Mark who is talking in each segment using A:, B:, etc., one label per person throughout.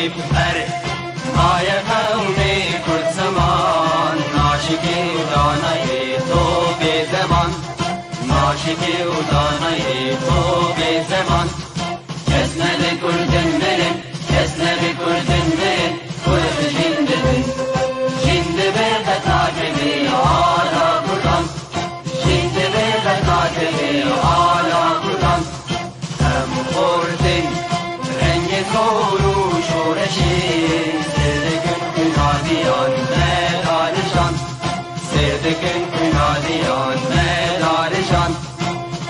A: هر مایه قومی کرد زمان عاشقی و دانای تو به زمان عاشقی و دانای تو به زمان کس نبی کردن مرن کس نبی کردن مرن کرد جنده جنده به قطع کبی آلا کردان جنده به قطع کبی آلا کردان هم خوردن رنگ زور و شورشی سردکن کنادیان مدارشان سردکن کنادیان مدارشان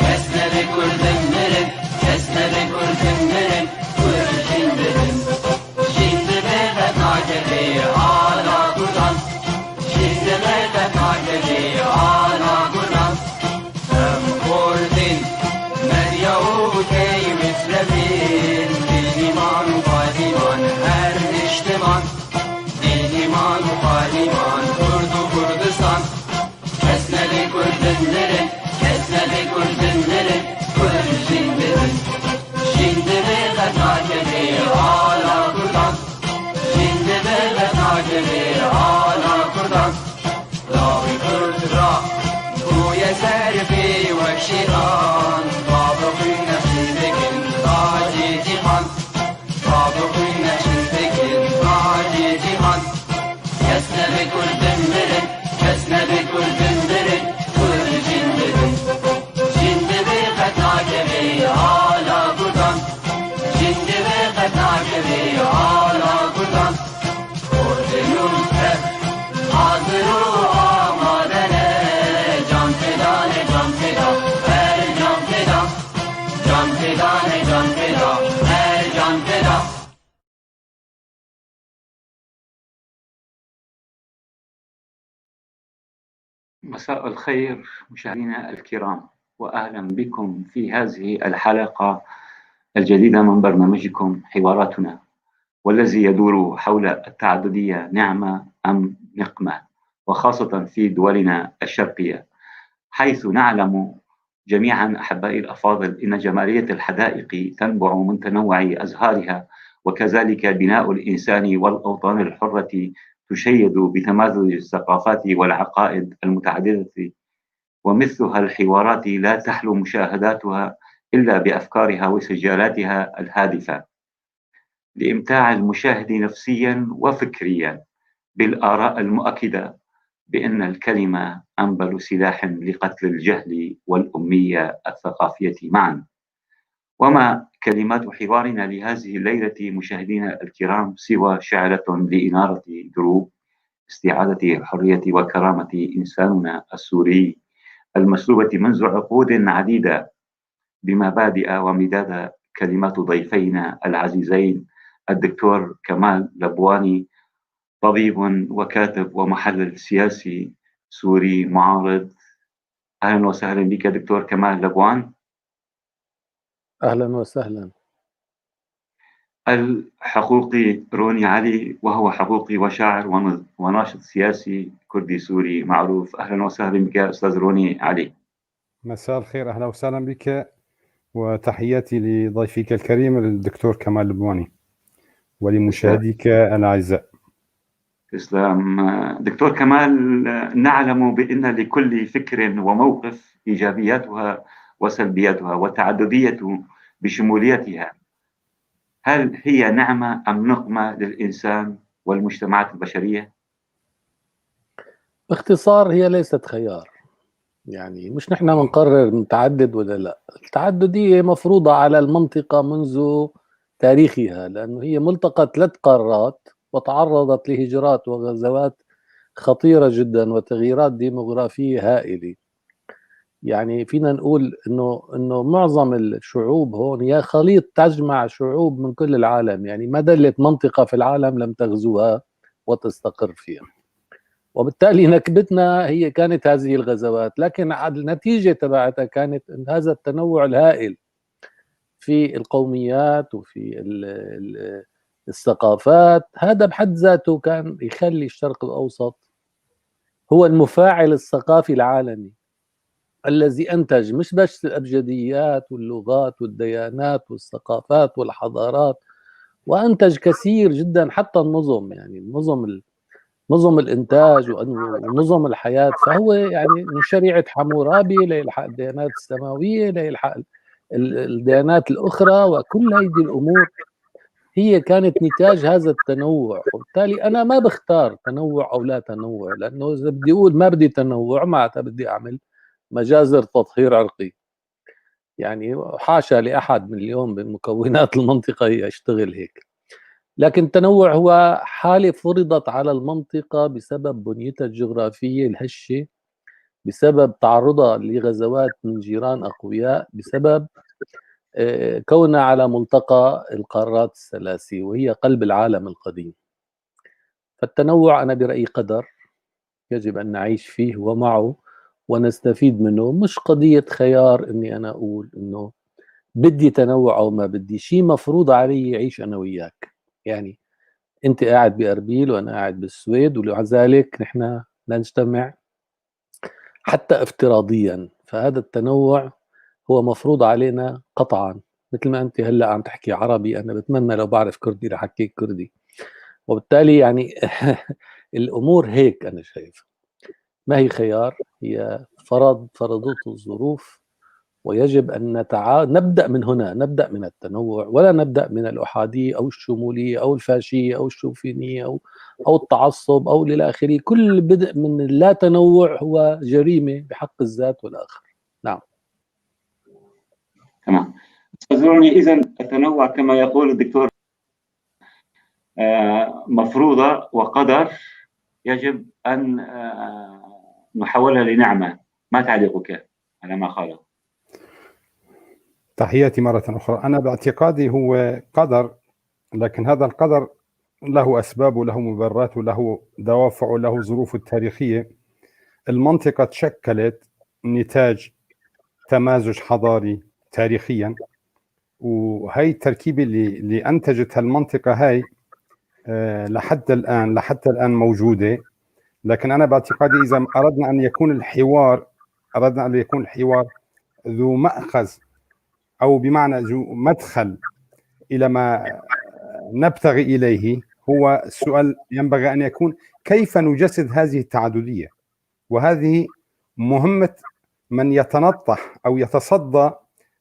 A: کس نبی کردن مرن کس نبی کردن مرن کرد جنده جنده به قطع کبی آلا کردان جنده به قطع کبی آلا کردان هم خوردن مریا و کی متربین دین ایمان و پالیمان هر نشتمان دین ایمان و پالیمان کرد و کردستان کس نبی کردن مرن کس نبی کردن مرن کرد جنده جنده به قطع کبی آلا کردان جنده به قطع کبی آلا کردان لاوی کرد را بوی سرفی وکشیران بابقی نشیدگین تاجی جیهان بابقی نشیدگین تاجی جیهان کس نبی کردن مرن کس نبی کردن مرن کرد جنده جنده به قطع کبی آلا کردان جنده به قطع کبی آلا کردان کردیون تب حاضر و آماده جان فدان جان فدا هر جان فدا جان فدان جان فدا هر جان فدا.
B: مساء الخير مشاهدينا الكرام، وأهلا بكم في هذه الحلقة الجديدة من برنامجكم حواراتنا، والذي يدور حول التعددية نعمة أم نقمة، وخاصة في دولنا الشرقية، حيث نعلم جميعا أحبائي الأفاضل إن جمالية الحدائق تنبع من تنوع أزهارها، وكذلك بناء الإنسان والأوطان الحرة تشيد بتمازج الثقافات والعقائد المتعددة، ومثلها الحوارات لا تحلو مشاهداتها إلا بأفكارها وسجالاتها الهادفة لإمتاع المشاهد نفسيا وفكريا بالآراء المؤكدة بأن الكلمة أنبل سلاح لقتل الجهل والأمية الثقافية معا. وما كلمات حوارنا لهذه الليلة مشاهدينا الكرام سوى شعلة لإنارة دروب استعادة حرية وكرامة إنساننا السوري المسلوبة منذ عقود عديدة بمبادئ ومداد كلمات ضيفينا العزيزين الدكتور كمال لبواني، طبيب وكاتب ومحلل سياسي سوري معارض. أهلا وسهلا بك دكتور كمال لبوان.
C: أهلا وسهلا.
B: الحقوقي روني علي، وهو حقوقي وشاعر وناشط سياسي كردي سوري معروف. أهلا وسهلا بك أستاذ روني علي.
D: مساء الخير، أهلا وسهلا بك، وتحياتي لضيفك الكريم الدكتور كمال لبواني ولمشاهديك الأعزاء.
B: تسلم دكتور كمال. نعلم بأن لكل فكر وموقف إيجابياتها وسلبياتها وتعددية بشموليتها، هل هي نعمة أم نقمة للإنسان والمجتمعات البشرية؟
C: باختصار هي ليست خيار، يعني مش نحن بنقرر نتعدد ولا لا. التعددية مفروضة على المنطقة منذ تاريخها، لأنه هي ملتقى 3 قارات وتعرضت لهجرات وغزوات خطيرة جدا وتغييرات ديموغرافية هائلة. يعني فينا نقول انه معظم الشعوب هون هي خليط تجمع شعوب من كل العالم، يعني ما دلت منطقة في العالم لم تغزوها وتستقر فيها، وبالتالي نكبتنا هي كانت هذه الغزوات، لكن النتيجة تبعتها كانت إن هذا التنوع الهائل في القوميات وفي الثقافات، هذا بحد ذاته كان يخلي الشرق الأوسط هو المفاعل الثقافي العالمي الذي أنتج مش بس الأبجديات واللغات والديانات والثقافات والحضارات وأنتج كثير جدا حتى النظم، يعني النظم، نظم الإنتاج ونظم الحياة. فهو يعني من شريعة حمورابي ليلحق الديانات السماوية، ليلحق الديانات الأخرى، وكل هذه الأمور هي كانت نتاج هذا التنوع. وبالتالي أنا ما بختار تنوع أو لا تنوع، لأنه إذا بدي أقول ما بدي تنوع معناتها بدي أعمل مجازر تطهير عرقي، يعني حاشا لأحد من اليوم بمكونات المنطقة يشتغل هيك. لكن التنوع هو حالة فرضت على المنطقة بسبب بنيتها الجغرافية الهشة، بسبب تعرضها لغزوات من جيران أقوياء، بسبب كونها على ملتقى القارات الثلاثي وهي قلب العالم القديم. فالتنوع أنا برأيي قدر يجب أن نعيش فيه ومعه ونستفيد منه، مش قضية خيار إني أنا أقول إنه بدي تنوع أو ما بدي. شيء مفروض علي يعيش أنا وياك، يعني أنت قاعد بأربيل وأنا قاعد بالسويد، ومع ذلك نحن نجتمع حتى افتراضيا. فهذا التنوع هو مفروض علينا قطعا. مثل ما أنت هلأ عم تحكي عربي، أنا بتمنى لو بعرف كردي لحكيك كردي. وبالتالي يعني الأمور هيك أنا شايف ما هي خيار، هي فرض فرضته الظروف، ويجب أن نبدأ من هنا، نبدأ من التنوع، ولا نبدأ من الأحادية أو الشمولية أو الفاشية أو الشوفينية أو التعصب أو إلى آخره. كل بدء من اللا تنوع هو جريمة بحق الذات والآخر. نعم.
B: تمام. أستاذ روني، إذا التنوع كما يقول الدكتور مفروضة وقدر يجب أن نحولها لنعمة. ما تعليقك على ما قاله؟
D: تحياتي مرة أخرى. أنا باعتقادي هو قدر، لكن هذا القدر له أسباب وله مبررات وله دوافع وله ظروف التاريخية. المنطقة تشكلت نتاج تمازج حضاري تاريخيا، وهي التركيبة اللي أنتجت هالمنطقة هاي لحد الآن موجودة. لكن أنا باعتقادي إذا أردنا أن يكون الحوار ذو مأخذ أو بمعنى ذو مدخل إلى ما نبتغي إليه، هو السؤال ينبغي أن يكون كيف نجسد هذه التعددية؟ وهذه مهمة من يتنطح أو يتصدى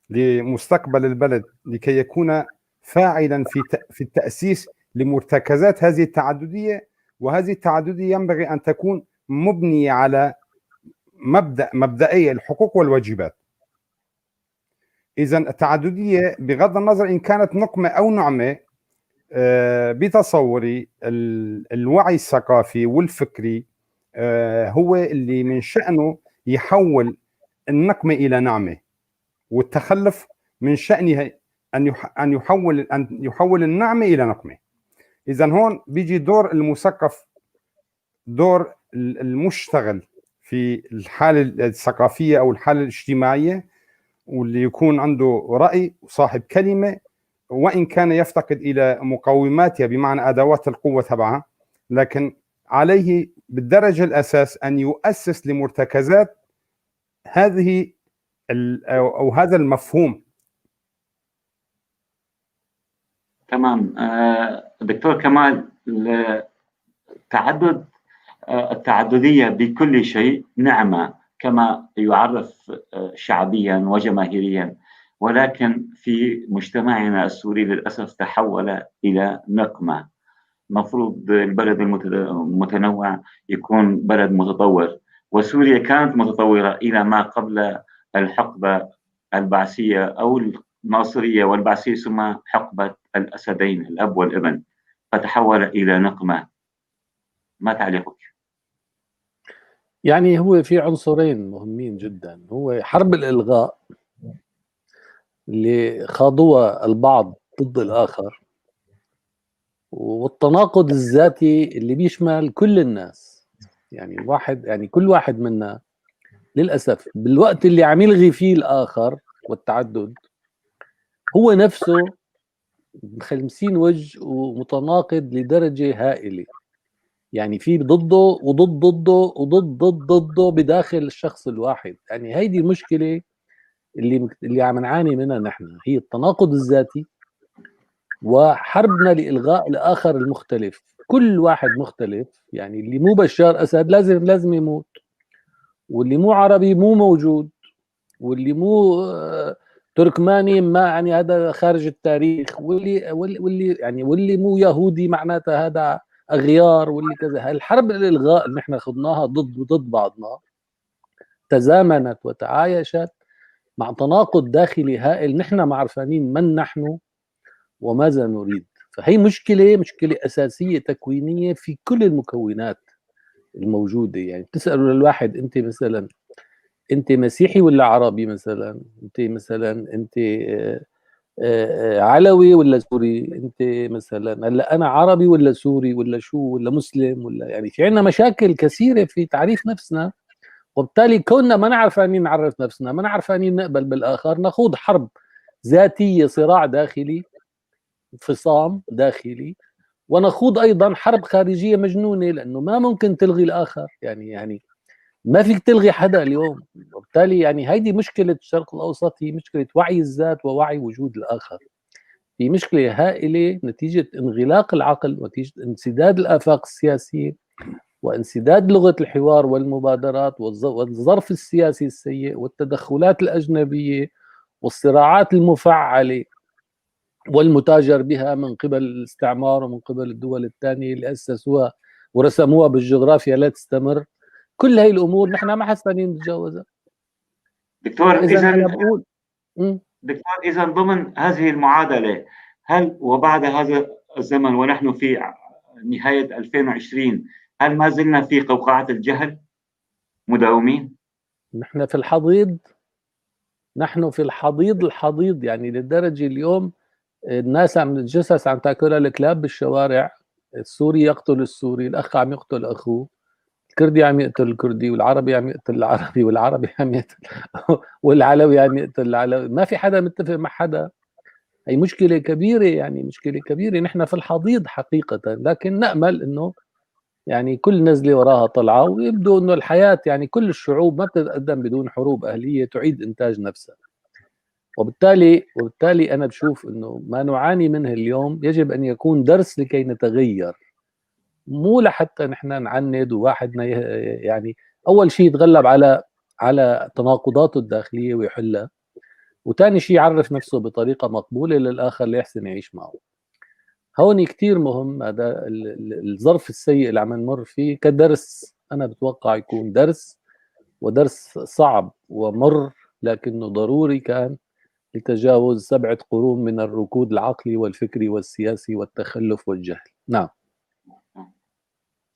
D: لمستقبل البلد لكي يكون فاعلا في التأسيس لمرتكزات هذه التعددية. وهذه التعددية ينبغي أن تكون مبنية على مبدئية الحقوق والواجبات. إذن التعددية بغض النظر إن كانت نقمة أو نعمة، بتصوري الوعي الثقافي والفكري هو اللي من شأنه يحول النقمة إلى نعمة، والتخلف من شأنه أن يحول النعمة إلى نقمة. إذن هون بيجي دور المثقف، دور المشتغل في الحالة الثقافية أو الحالة الاجتماعية، واللي يكون عنده رأي وصاحب كلمة، وإن كان يفتقد إلى مقوماتها بمعنى أدوات القوة تبعها، لكن عليه بالدرجة الأساس أن يؤسس لمرتكزات هذه أو هذا المفهوم.
B: تمام. دكتور كمال، التعددية بكل شيء نعمة كما يعرف شعبيا وجماهيريا، ولكن في مجتمعنا السوري للأسف تحول إلى نقمة. مفروض البلد المتنوع يكون بلد متطور، وسوريا كانت متطورة إلى ما قبل الحقبة البعثية أو الناصرية والبعثية، ثم حقبة الأسدين الأب والابن، فتحول إلى نقمة. ما تعليقك؟
C: يعني هو في عنصرين مهمين جدا، هو حرب الإلغاء اللي خاضوها البعض ضد الآخر، والتناقض الذاتي اللي بيشمل كل الناس. يعني واحد، يعني كل واحد منا للأسف بالوقت اللي عم يلغي فيه الآخر والتعدد، هو نفسه 50 وجه ومتناقض لدرجة هائلة. يعني في ضده وضد ضده وضد ضد ضده بداخل الشخص الواحد. يعني هيدي المشكلة اللي عم نعاني منها نحن، هي التناقض الذاتي وحربنا لإلغاء الآخر المختلف. كل واحد مختلف، يعني اللي مو بشار أسد لازم يموت، واللي مو عربي مو موجود، واللي مو تركماني ما يعني هذا خارج التاريخ، واللي يعني واللي مو يهودي معناتها هذا أغيار، واللي كذا. الحرب الإلغاء اللي نحن خضناها ضد بعضنا تزامنت وتعايشت مع تناقض داخلي هائل، نحن ما عرفانين من نحن وماذا نريد. فهي مشكلة أساسية تكوينية في كل المكونات الموجودة. يعني بتسألوا للواحد أنت مثلا أنت مسيحي ولا عربي، مثلا أنت مثلا أنت علوي ولا سوري، أنت مثلا هلا أنا عربي ولا سوري ولا شو ولا مسلم ولا، يعني في عندنا مشاكل كثيرة في تعريف نفسنا، وبالتالي كوننا ما نعرف أن نعرف نفسنا، ما نعرف أن نقبل بالآخر، نخوض حرب ذاتية، صراع داخلي، انفصام داخلي، ونخوض أيضا حرب خارجية مجنونة، لأنه ما ممكن تلغي الآخر، يعني ما فيك تلغي حدا اليوم. وبالتالي يعني هيدي مشكلة الشرق الأوسط، هي مشكلة وعي الذات ووعي وجود الآخر. هي مشكلة هائلة نتيجة انغلاق العقل، ونتيجة انسداد الآفاق السياسية، وانسداد لغة الحوار والمبادرات، والظرف السياسي السيء، والتدخلات الأجنبية، والصراعات المفعلة والمتاجر بها من قبل الاستعمار ومن قبل الدول الثانية اللي أسسوها ورسموها بالجغرافيا لا تستمر. كل هاي الأمور نحن ما حسنين نتجاوزها.
B: دكتور، إذا بقول دكتور، إذا ضمن هذه المعادلة، هل وبعد هذا الزمن ونحن في نهاية 2020، هل ما زلنا في قوقعة الجهل مداومين؟
C: نحن في الحضيض، نحن في الحضيض، يعني للدرجة اليوم الناس عم الجثث عم تاكلها الكلاب بالشوارع، السوري يقتل السوري، الأخ عم يقتل أخوه، الكردي عم يقتل الكردي، والعربي عم يقتل العربي، والعربي عم يقتل والعلوي عم يقتل العلوي، ما في حدا متفق مع حدا. هي مشكلة كبيرة، يعني مشكلة كبيرة، نحن في الحضيض حقيقة، لكن نأمل إنه يعني كل نزلة وراها طلعة، ويبدو إنه الحياة يعني كل الشعوب ما بتتقدم بدون حروب أهلية تعيد إنتاج نفسها. وبالتالي أنا بشوف إنه ما نعاني منه اليوم يجب أن يكون درس لكي نتغير، مو لحتى نحن نعند وواحدنا يعني أول شيء يتغلب على تناقضاته الداخلية ويحلها، وثاني شيء يعرف نفسه بطريقة مقبولة للآخر ليحسن يعيش معه. هون كتير مهم هذا الظرف السيء اللي عم نمر فيه كدرس، أنا بتوقع يكون درس، ودرس صعب ومر لكنه ضروري كان لتجاوز 7 قرون من الركود العقلي والفكري والسياسي والتخلف والجهل. نعم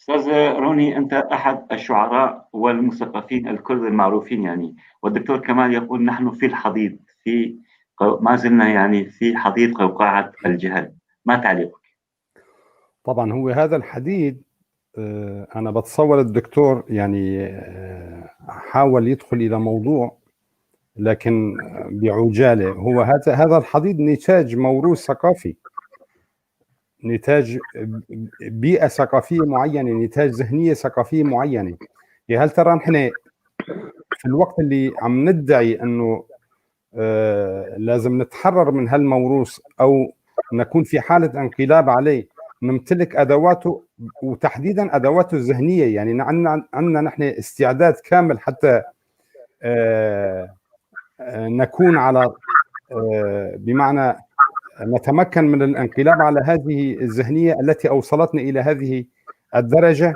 B: أستاذ روني، أنت أحد الشعراء والمثقفين الكرد المعروفين يعني، والدكتور كمال يقول نحن في الحضيض، في ما زلنا يعني في حضيض قوقعة الجهل، ما تعليقك؟
D: طبعا هو هذا الحديد أنا بتصور الدكتور يعني حاول يدخل إلى موضوع لكن بعجالة. هو هذا الحضيض نتاج موروث ثقافي، نتاج بيئة ثقافية معينة، نتاج ذهنية ثقافية معينة. هل ترى نحن في الوقت اللي عم ندعي أنه لازم نتحرر من هالموروث أو نكون في حالة انقلاب عليه، نمتلك أدواته وتحديدا أدواته الذهنية؟ يعني عندنا نحن استعداد كامل حتى نكون على بمعنى نتمكن من الانقلاب على هذه الذهنية التي أوصلتنا إلى هذه الدرجة.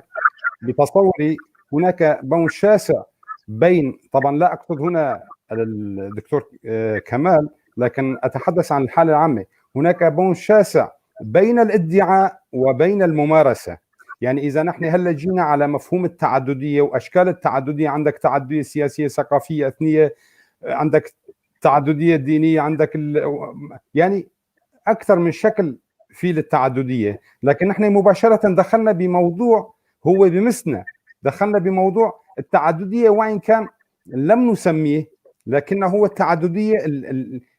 D: بتصوري هناك بون شاسع بين، طبعا لا أقصد هنا الدكتور كمال لكن أتحدث عن الحالة العامة، هناك بون شاسع بين الادعاء وبين الممارسة. يعني إذا نحن هلا جينا على مفهوم التعددية وأشكال التعددية، عندك تعددية سياسية ثقافية أثنية، عندك تعددية دينية، عندك يعني أكثر من شكل في للتعددية، لكن نحن مباشرة دخلنا بموضوع هو بمسنا، دخلنا بموضوع التعددية وإن كان لم نسميه، لكنه هو التعددية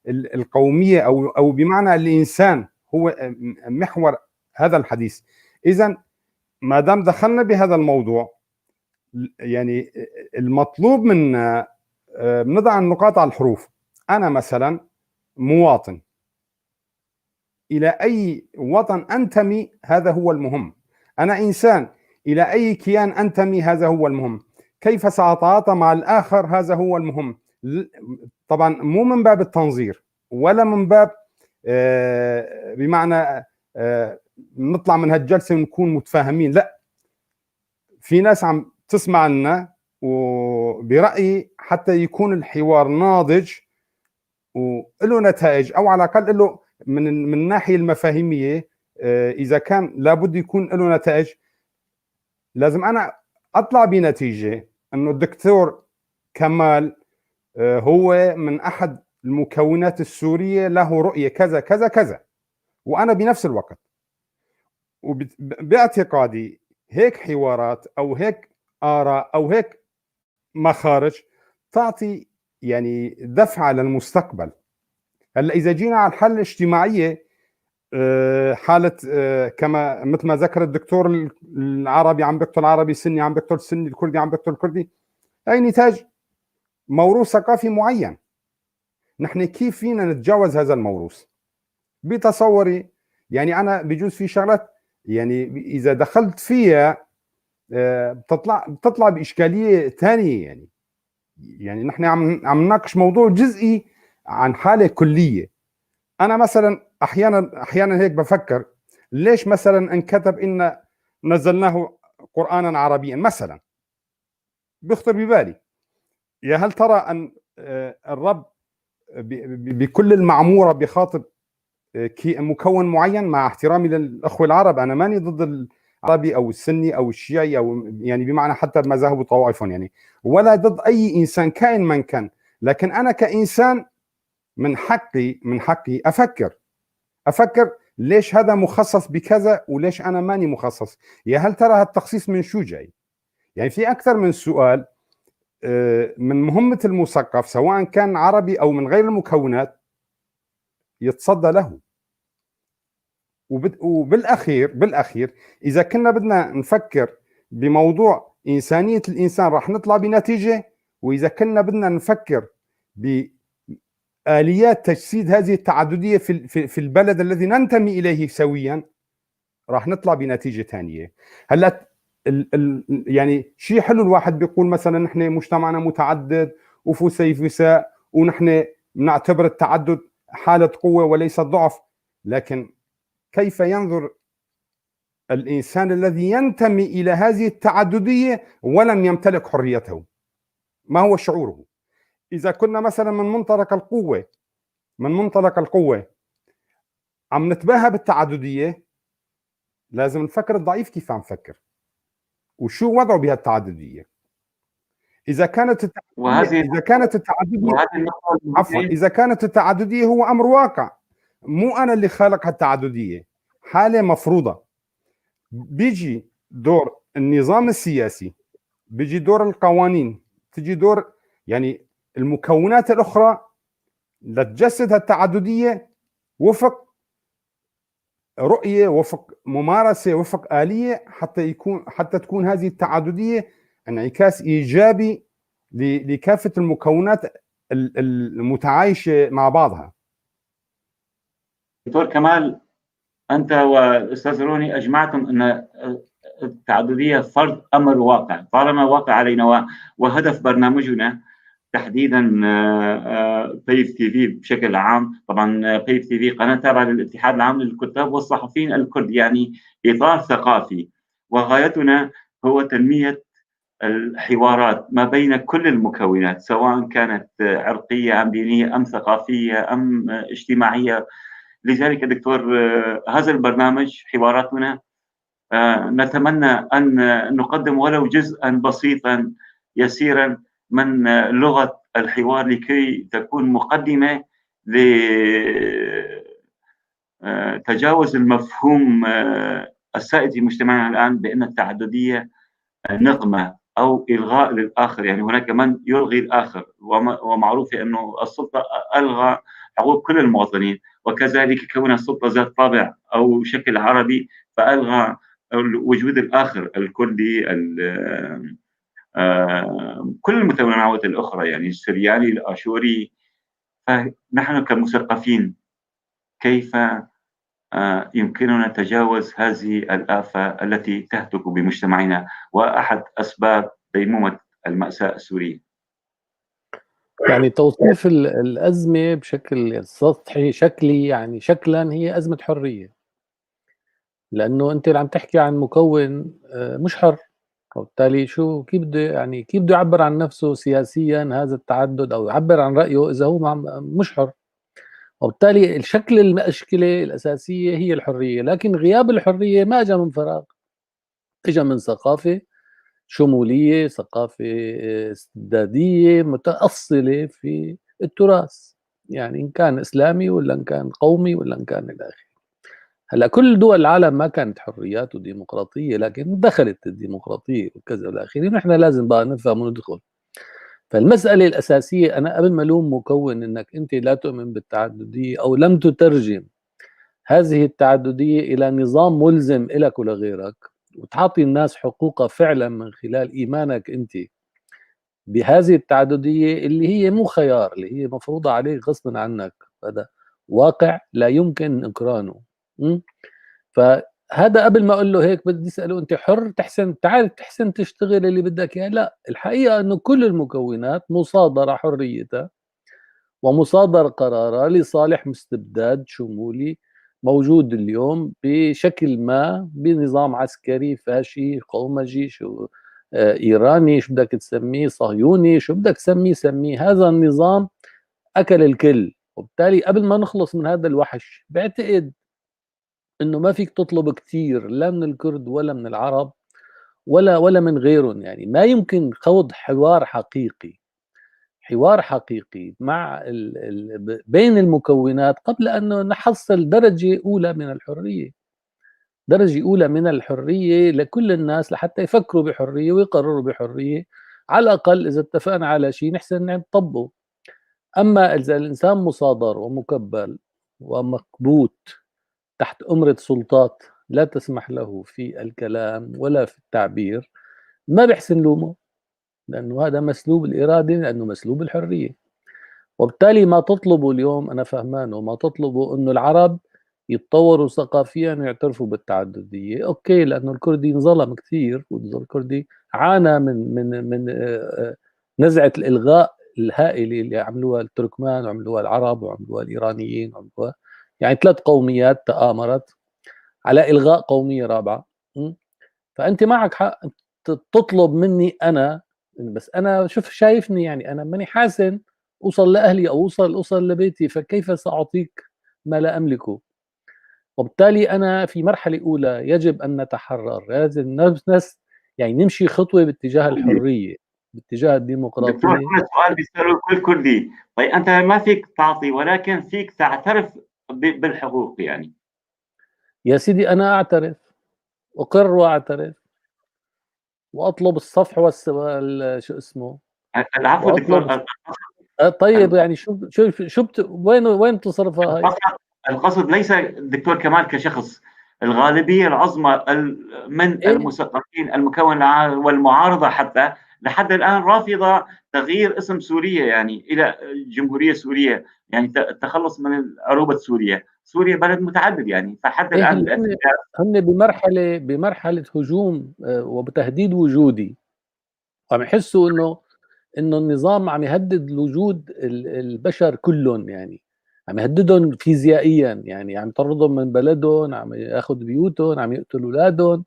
D: القومية أو بمعنى الإنسان هو محور هذا الحديث. إذا ما دام دخلنا بهذا الموضوع، يعني المطلوب منا بنضع النقاط على الحروف. أنا مثلا مواطن، إلى أي وطن أنتمي هذا هو المهم. أنا إنسان، إلى أي كيان أنتمي هذا هو المهم. كيف سأتعاطى مع الآخر هذا هو المهم. طبعا مو من باب التنظير ولا من باب بمعنى نطلع من هالجلسة ونكون متفاهمين، لا، في ناس عم تسمع لنا، وبرأيي حتى يكون الحوار ناضج وله نتائج، أو على الأقل له من الناحية المفاهيمية، إذا كان لابد يكون له نتائج، لازم أنا أطلع بنتيجة أنه الدكتور كمال هو من أحد المكونات السورية، له رؤية كذا كذا كذا، وأنا بنفس الوقت وباعتقادي هيك حوارات أو هيك آراء أو هيك مخارج تعطي يعني دفعة للمستقبل. هلا إذا جينا على الحالة الاجتماعية، حالة كما مثل ما ذكر الدكتور، العربي عم بيقتل عربي، السني عم بيقتل سني، الكردي عم بيقتل كردي، هي نتاج موروث ثقافي معين. نحن كيف فينا نتجاوز هذا الموروث؟ بتصوري يعني أنا بجوز في شغلات يعني إذا دخلت فيها بتطلع بإشكالية ثانية. يعني نحن عم نناقش موضوع جزئي عن حالة كلية. أنا مثلا أحيانا هيك بفكر، ليش مثلا انكتب إن نزلناه قرآنا عربيا مثلا؟ بيخطر ببالي، يا هل ترى أن الرب بكل المعمورة بخاطب مكون معين؟ مع احترامي للأخوة العرب، أنا ماني ضد العربي أو السني أو الشيعي أو يعني بمعنى حتى مذاهب وطوائفهم يعني، ولا ضد أي إنسان كائن من كان، لكن أنا كإنسان من حقي أفكر ليش هذا مخصص بكذا وليش أنا ماني مخصص؟ يا هل ترى هالتخصيص من شو جاي؟ يعني في أكثر من سؤال من مهمة المثقف سواء كان عربي أو من غير المكونات يتصدى له. وبالأخير إذا كنا بدنا نفكر بموضوع إنسانية الإنسان رح نطلع بنتيجة، وإذا كنا بدنا نفكر بآليات تجسيد هذه التعددية في البلد الذي ننتمي إليه سويا راح نطلع بنتيجة ثانية. هلا يعني شيء حلو الواحد بيقول مثلا نحن مجتمعنا متعدد وفسيفساء ونحن نعتبر التعدد حالة قوة وليس ضعف، لكن كيف ينظر الإنسان الذي ينتمي إلى هذه التعددية ولم يمتلك حريته؟ ما هو شعوره؟ إذا كنا مثلا من منطلق القوة عم نتباهى بالتعددية، لازم نفكر الضعيف كيف عم فكر وشو وضعه بهالتعددية. إذا كانت التعددية عفوا إذا كانت التعددية هو أمر واقع، مو أنا اللي خالق هالتعددية، حالة مفروضة. بيجي دور النظام السياسي، بيجي دور القوانين، تجي دور يعني المكونات الأخرى لتجسد هالتعددية وفق رؤية، وفق ممارسة، وفق آلية، حتى تكون هذه التعددية انعكاس إيجابي لكافة المكونات المتعايشة مع بعضها.
B: دكتور كمال، أنت والأستاذ روني أجمعتم أن التعددية فرض أمر واقع، طالما واقع علينا، وهدف برنامجنا تحديدا بيف تي في بشكل عام. طبعا بيف تي في قناة تابعة للاتحاد العام للكتاب والصحفيين الكرد، يعني إطار ثقافي، وغايتنا هو تنمية الحوارات ما بين كل المكونات، سواء كانت عرقية أم دينية أم ثقافية أم اجتماعية. لذلك دكتور، هذا البرنامج حواراتنا نتمنى أن نقدم ولو جزءا بسيطا يسيرا من لغة الحوار لكي تكون مقدمة لتجاوز المفهوم السائد في مجتمعنا الآن بأن التعددية نقمة أو إلغاء للآخر. يعني هناك من يلغي الآخر، ومعروف أنه السلطة ألغى حقوق كل المواطنين، وكذلك كون السلطة ذات طابع أو شكل عربي فألغى وجود الآخر الكردي، كل المتنوعات الأخرى، يعني السرياني، الآشوري. فنحن كمثقفين كيف يمكننا تجاوز هذه الآفة التي تهتك بمجتمعنا وأحد أسباب ديمومة المأساة السورية؟
C: يعني توصيف الأزمة بشكل سطحي شكلي، يعني شكلا هي أزمة حرية، لأنه أنت عم تحكي عن مكون مش حر، وبالتالي شو كيف بده، يعني كيف بده يعبر عن نفسه سياسيا هذا التعدد أو يعبر عن رأيه إذا هو مش حر؟ وبالتالي الشكل المشكلة الأساسية هي الحرية، لكن غياب الحرية ما أجا من فراغ، أجا من ثقافة شمولية، ثقافة استبدادية متأصلة في التراث، يعني إن كان إسلامي ولا إن كان قومي ولا إن كان إلى آخره. هلا كل دول العالم ما كانت حريات وديمقراطية، لكن دخلت الديمقراطية وكذا إلى آخره، نحن لازم بقى نفهم وندخل. فالمسألة الأساسية أنا قبل ما لوم مكون إنك أنت لا تؤمن بالتعددية أو لم تترجم هذه التعددية إلى نظام ملزم إلك ولغيرك، وتعطي الناس حقوقها فعلا من خلال إيمانك أنت بهذه التعددية اللي هي مو خيار، اللي هي مفروضة عليك غصبا عنك، هذا واقع لا يمكن إنكرانه. فهذا قبل ما أقول له هيك بدي أسأله أنت حر تحسن تعال تحسن تشتغل اللي بدك إياه؟ لا، الحقيقة أنه كل المكونات مصادرة حريتها ومصادرة قرارها لصالح مستبداد شمولي موجود اليوم بشكل ما بنظام عسكري فاشي قومجي شو إيراني، شو بدك تسميه، صهيوني، شو بدك تسميه سميه، هذا النظام أكل الكل. وبالتالي قبل ما نخلص من هذا الوحش بعتقد إنه ما فيك تطلب كثير لا من الكرد ولا من العرب ولا من غيرهم، يعني ما يمكن خوض حوار حقيقي، حوار حقيقي مع بين المكونات قبل أن نحصل درجة أولى من الحرية، درجة أولى من الحرية لكل الناس لحتى يفكروا بحرية ويقرروا بحرية، على الأقل إذا اتفقنا على شيء نحسن نطبقه. أما إذا الإنسان مصادر ومكبل ومكبوت تحت أمرة سلطات لا تسمح له في الكلام ولا في التعبير، ما بيحسن لومه، لأنه هذا مسلوب الإرادة، لأنه مسلوب الحرية. وبالتالي ما تطلبه اليوم أنا فهمانه، ما تطلبه أنه العرب يتطوروا ثقافيا ويعترفوا بالتعددية، أوكي، لأنه الكردي انظلم كثير، والكردي عانى من من من نزعة الإلغاء الهائلة اللي عملوها التركمان وعملوها العرب وعملوها الإيرانيين وعملوها، يعني 3 قوميات تآمرت على إلغاء قومية رابعة. فأنت معك حق تطلب مني أنا، بس أنا شوف شايفني، يعني أنا ماني حاسن أوصل لأهلي أو أوصل لبيتي، فكيف سأعطيك ما لا أملكه؟ وبالتالي أنا في مرحلة أولى يجب أن نتحرر، لازم ناس يعني نمشي خطوة باتجاه الحرية، باتجاه الديمقراطية.
B: دكتور، سؤال بيسأله كل كردي، طيب أنت ما فيك تعطي ولكن فيك تعترف بالحقوق. يعني
C: يا سيدي أنا أعترف، أقر وأعترف، وأطلب الصفح شو اسمه،
B: العفو دكتور.
C: طيب يعني شو شو شو وين بتصرفها هاي؟
B: القصد ليس الدكتور كمال كشخص، الغالبية العظمى من إيه؟ المثقفين المكون والمعارضة حتى لحد الآن رافضة تغيير اسم سوريا يعني إلى جمهورية سورية، يعني التخلص من عروبة سوريا. سوريا بلد متعدد يعني، فحتى
C: إيه
B: الآن
C: هن بمرحلة هجوم وبتهديد وجودي، عم يحسوا إنه النظام عم يهدد وجود البشر كلهم، يعني عم يهددهم فيزيائيا، يعني عم يطردهم من بلدهم، عم ياخذ بيوتهم، عم يقتل اولادهم.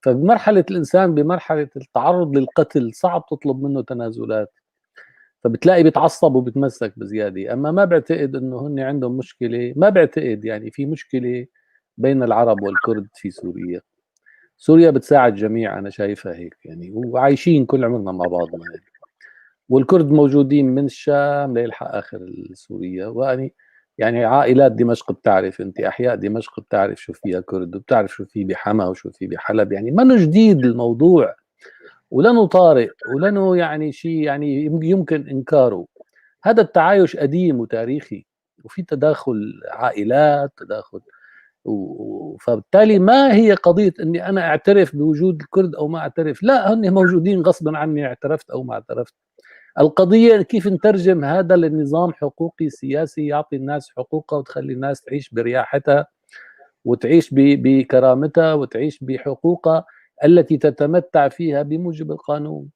C: فبمرحله الانسان بمرحلة التعرض للقتل صعب تطلب منه تنازلات، فبتلاقي بيتعصب وبتمسك بزيادة. اما ما بعتقد انه هن عندهم مشكلة، ما بعتقد يعني في مشكلة بين العرب والكرد في سوريا. سوريا بتساعد الجميع، انا شايفها هيك يعني، وعايشين كل عمرنا مع بعضنا يعني. والكرد موجودين من الشام ليلحق اخر سوريا، ويعني يعني عائلات دمشق بتعرف، انت احياء دمشق بتعرف شو فيها كرد، وبتعرف شو في بحما وشو في بحلب، يعني ما جديد الموضوع ولانه طارئ ولانه يعني شيء يعني يمكن انكاره. هذا التعايش قديم وتاريخي، وفي تداخل عائلات، تداخل فبالتالي ما هي قضية اني انا اعترف بوجود الكرد او ما اعترف، لا، هن موجودين غصبا عني، اعترفت او ما اعترفت. القضية كيف نترجم هذا لنظام حقوقي سياسي يعطي الناس حقوقها وتخلي الناس تعيش برياحتها وتعيش بكرامتها وتعيش بحقوقها التي تتمتع فيها بموجب القانون.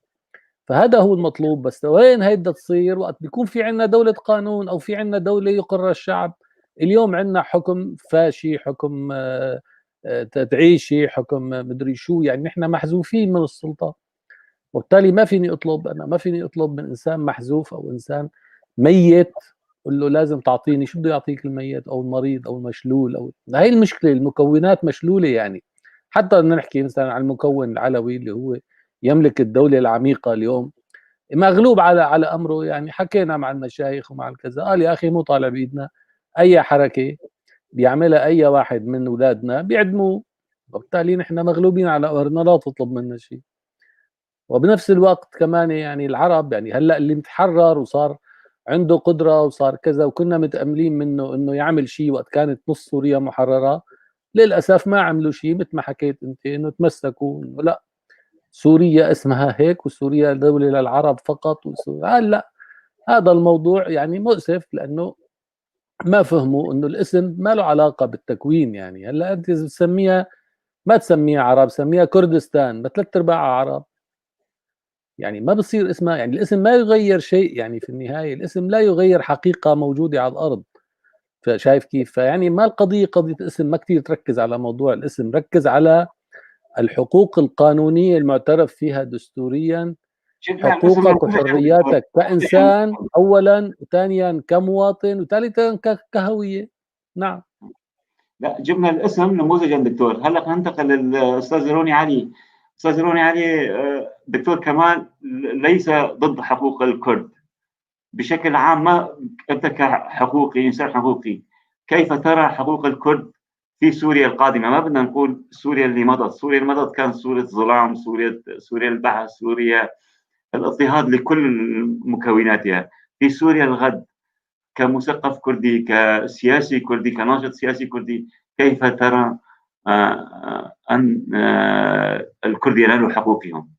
C: فهذا هو المطلوب. بس وين هيدا تصير؟ وقت بيكون في عندنا دولة قانون أو في عندنا دولة يقرها الشعب. اليوم عندنا حكم فاشي، حكم تعيشي، حكم مدري شو، يعني نحن محذوفين من السلطة، وبالتالي ما فيني أطلب، أنا ما فيني أطلب من إنسان محذوف أو إنسان ميت قل له لازم تعطيني. شو بده يعطيك الميت أو المريض أو المشلول؟ أو هي المشكلة، المكونات مشلولة. يعني حتى بدنا نحكي مثلا عن المكون العلوي اللي هو يملك الدولة العميقة اليوم، مغلوب على أمره. يعني حكينا مع المشايخ ومع الكذا، قال يا أخي مو طالع بإيدنا، أي حركة بيعملها أي واحد من أولادنا بيعدموه، وبالتالي نحن مغلوبين على أمرنا، لا تطلب منا شيء. وبنفس الوقت كمان يعني العرب، يعني هلا اللي متحرر وصار عنده قدرة وصار كذا، وكنا متأملين منه إنه يعمل شيء وقت كانت نص سوريا محررة، للأسف ما عملوا شيء. مثل ما حكيت أنت إنه تمسكوا إنه لا سوريا اسمها هيك وسوريا دولة للعرب فقط. هلا هذا الموضوع يعني مؤسف، لأنه ما فهموا إنه الاسم ما له علاقة بالتكوين. يعني هلا أنت إذا تسميها ما تسميها عرب، سميها كردستان، ما ثلاث أرباعها عرب، يعني ما بصير اسمها، يعني الاسم ما يغير شيء، يعني في النهاية الاسم لا يغير حقيقة موجودة على الأرض. فشايف كيف؟ فيعني ما القضية قضية اسم، ما كثير تركز على موضوع الاسم، ركز على الحقوق القانونية المعترف فيها دستوريا، حقوقك وحرياتك كإنسان أولا، وثانيا كمواطن، وثالثا كهوية. نعم.
B: لا جبنا الاسم نموذجا دكتور. هلا ننتقل للأستاذ روني علي. أستاذ روني علي، دكتور كمال ليس ضد حقوق الكرد بشكل عام، ما أنت كحقوقي، إنسان حقوقي، كيف ترى حقوق الكرد في سوريا القادمة؟ ما بدنا نقول سوريا اللي مضت، سوريا اللي مضت كان سوريا الظلام، سوريا البعث، سوريا الاضطهاد لكل مكوناتها. في سوريا الغد كمثقف كردي، كسياسي كردي، كناشط سياسي كردي، كيف ترى أن الكرد ينالوا حقوقهم؟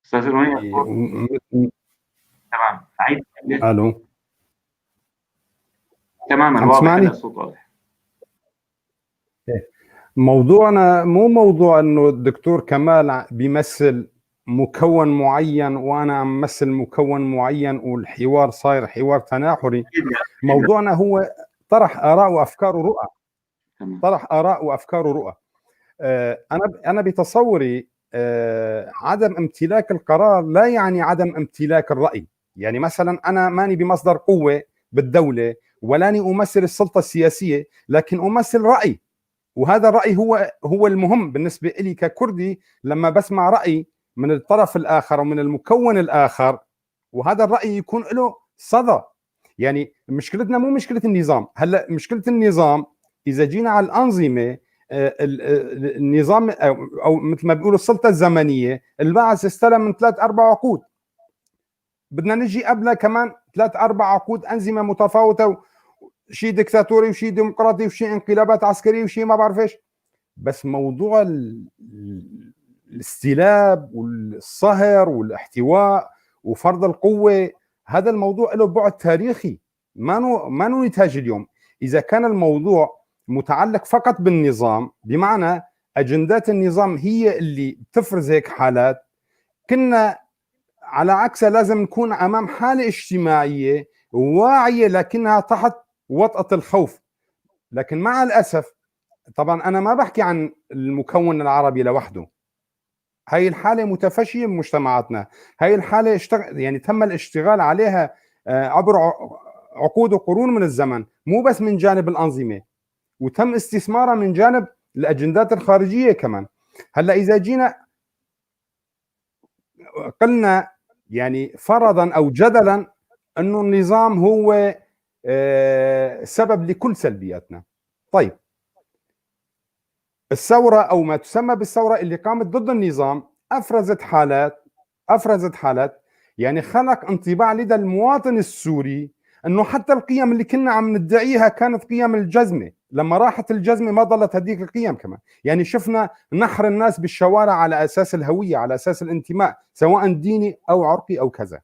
B: أستاذ روني. تمام، أعيد.
D: ألو.
B: تماما، واضح الصوت واضح.
D: موضوعنا مو موضوع انه الدكتور كمال بيمثل مكون معين وانا عم مثل مكون معين والحوار صاير حوار تناحري. موضوعنا هو طرح اراء وافكار ورؤى. طرح اراء وافكار ورؤى. انا بتصوري عدم امتلاك القرار لا يعني عدم امتلاك الراي. يعني مثلا انا ماني بمصدر قوة بالدولة ولاني امثل السلطة السياسية، لكن امثل راي، وهذا الراي هو المهم بالنسبة لي ككردي. لما بسمع راي من الطرف الاخر ومن المكون الاخر، وهذا الراي يكون له صدى. يعني مشكلتنا مو مشكلة النظام. هلا مشكلة النظام اذا جينا على الانظمة، النظام او مثل ما بيقولوا السلطة الزمنية، البعث استلم من 3-4 عقود، بدنا نجي قبلها كمان 3-4 عقود انظمة متفاوتة، شيء ديكتاتوري وشيء ديمقراطي وشيء انقلابات عسكرية وشيء ما بعرف ايش. بس موضوع الاستلاب والصهر والاحتواء وفرض القوة، هذا الموضوع له بعد تاريخي، ما نو نتاج اليوم. اذا كان الموضوع متعلق فقط بالنظام، بمعنى اجندات النظام هي اللي بتفرز هيك حالات، كنا على عكسها لازم نكون امام حاله اجتماعية واعية لكنها تحت وطأة الخوف. لكن مع الاسف، طبعا انا ما بحكي عن المكون العربي لوحده، هاي الحالة متفشيه بمجتمعاتنا، هاي الحالة يعني تم الاشتغال عليها عبر عقود وقرون من الزمن، مو بس من جانب الانظمة، وتم استثمارها من جانب الاجندات الخارجية كمان. هلا اذا جينا قلنا يعني فرضا او جدلا انه النظام هو سبب لكل سلبياتنا، طيب الثورة او ما تسمى بالثورة اللي قامت ضد النظام افرزت حالات، يعني خلق انطباع لدى المواطن السوري انه حتى القيم اللي كنا عم ندعيها كانت قيم الجزمة، لما راحت الجزمة ما ضلت هذيك القيم كمان. يعني شفنا نحر الناس بالشوارع على اساس الهوية، على اساس الانتماء، سواء ديني او عرقي او كذا.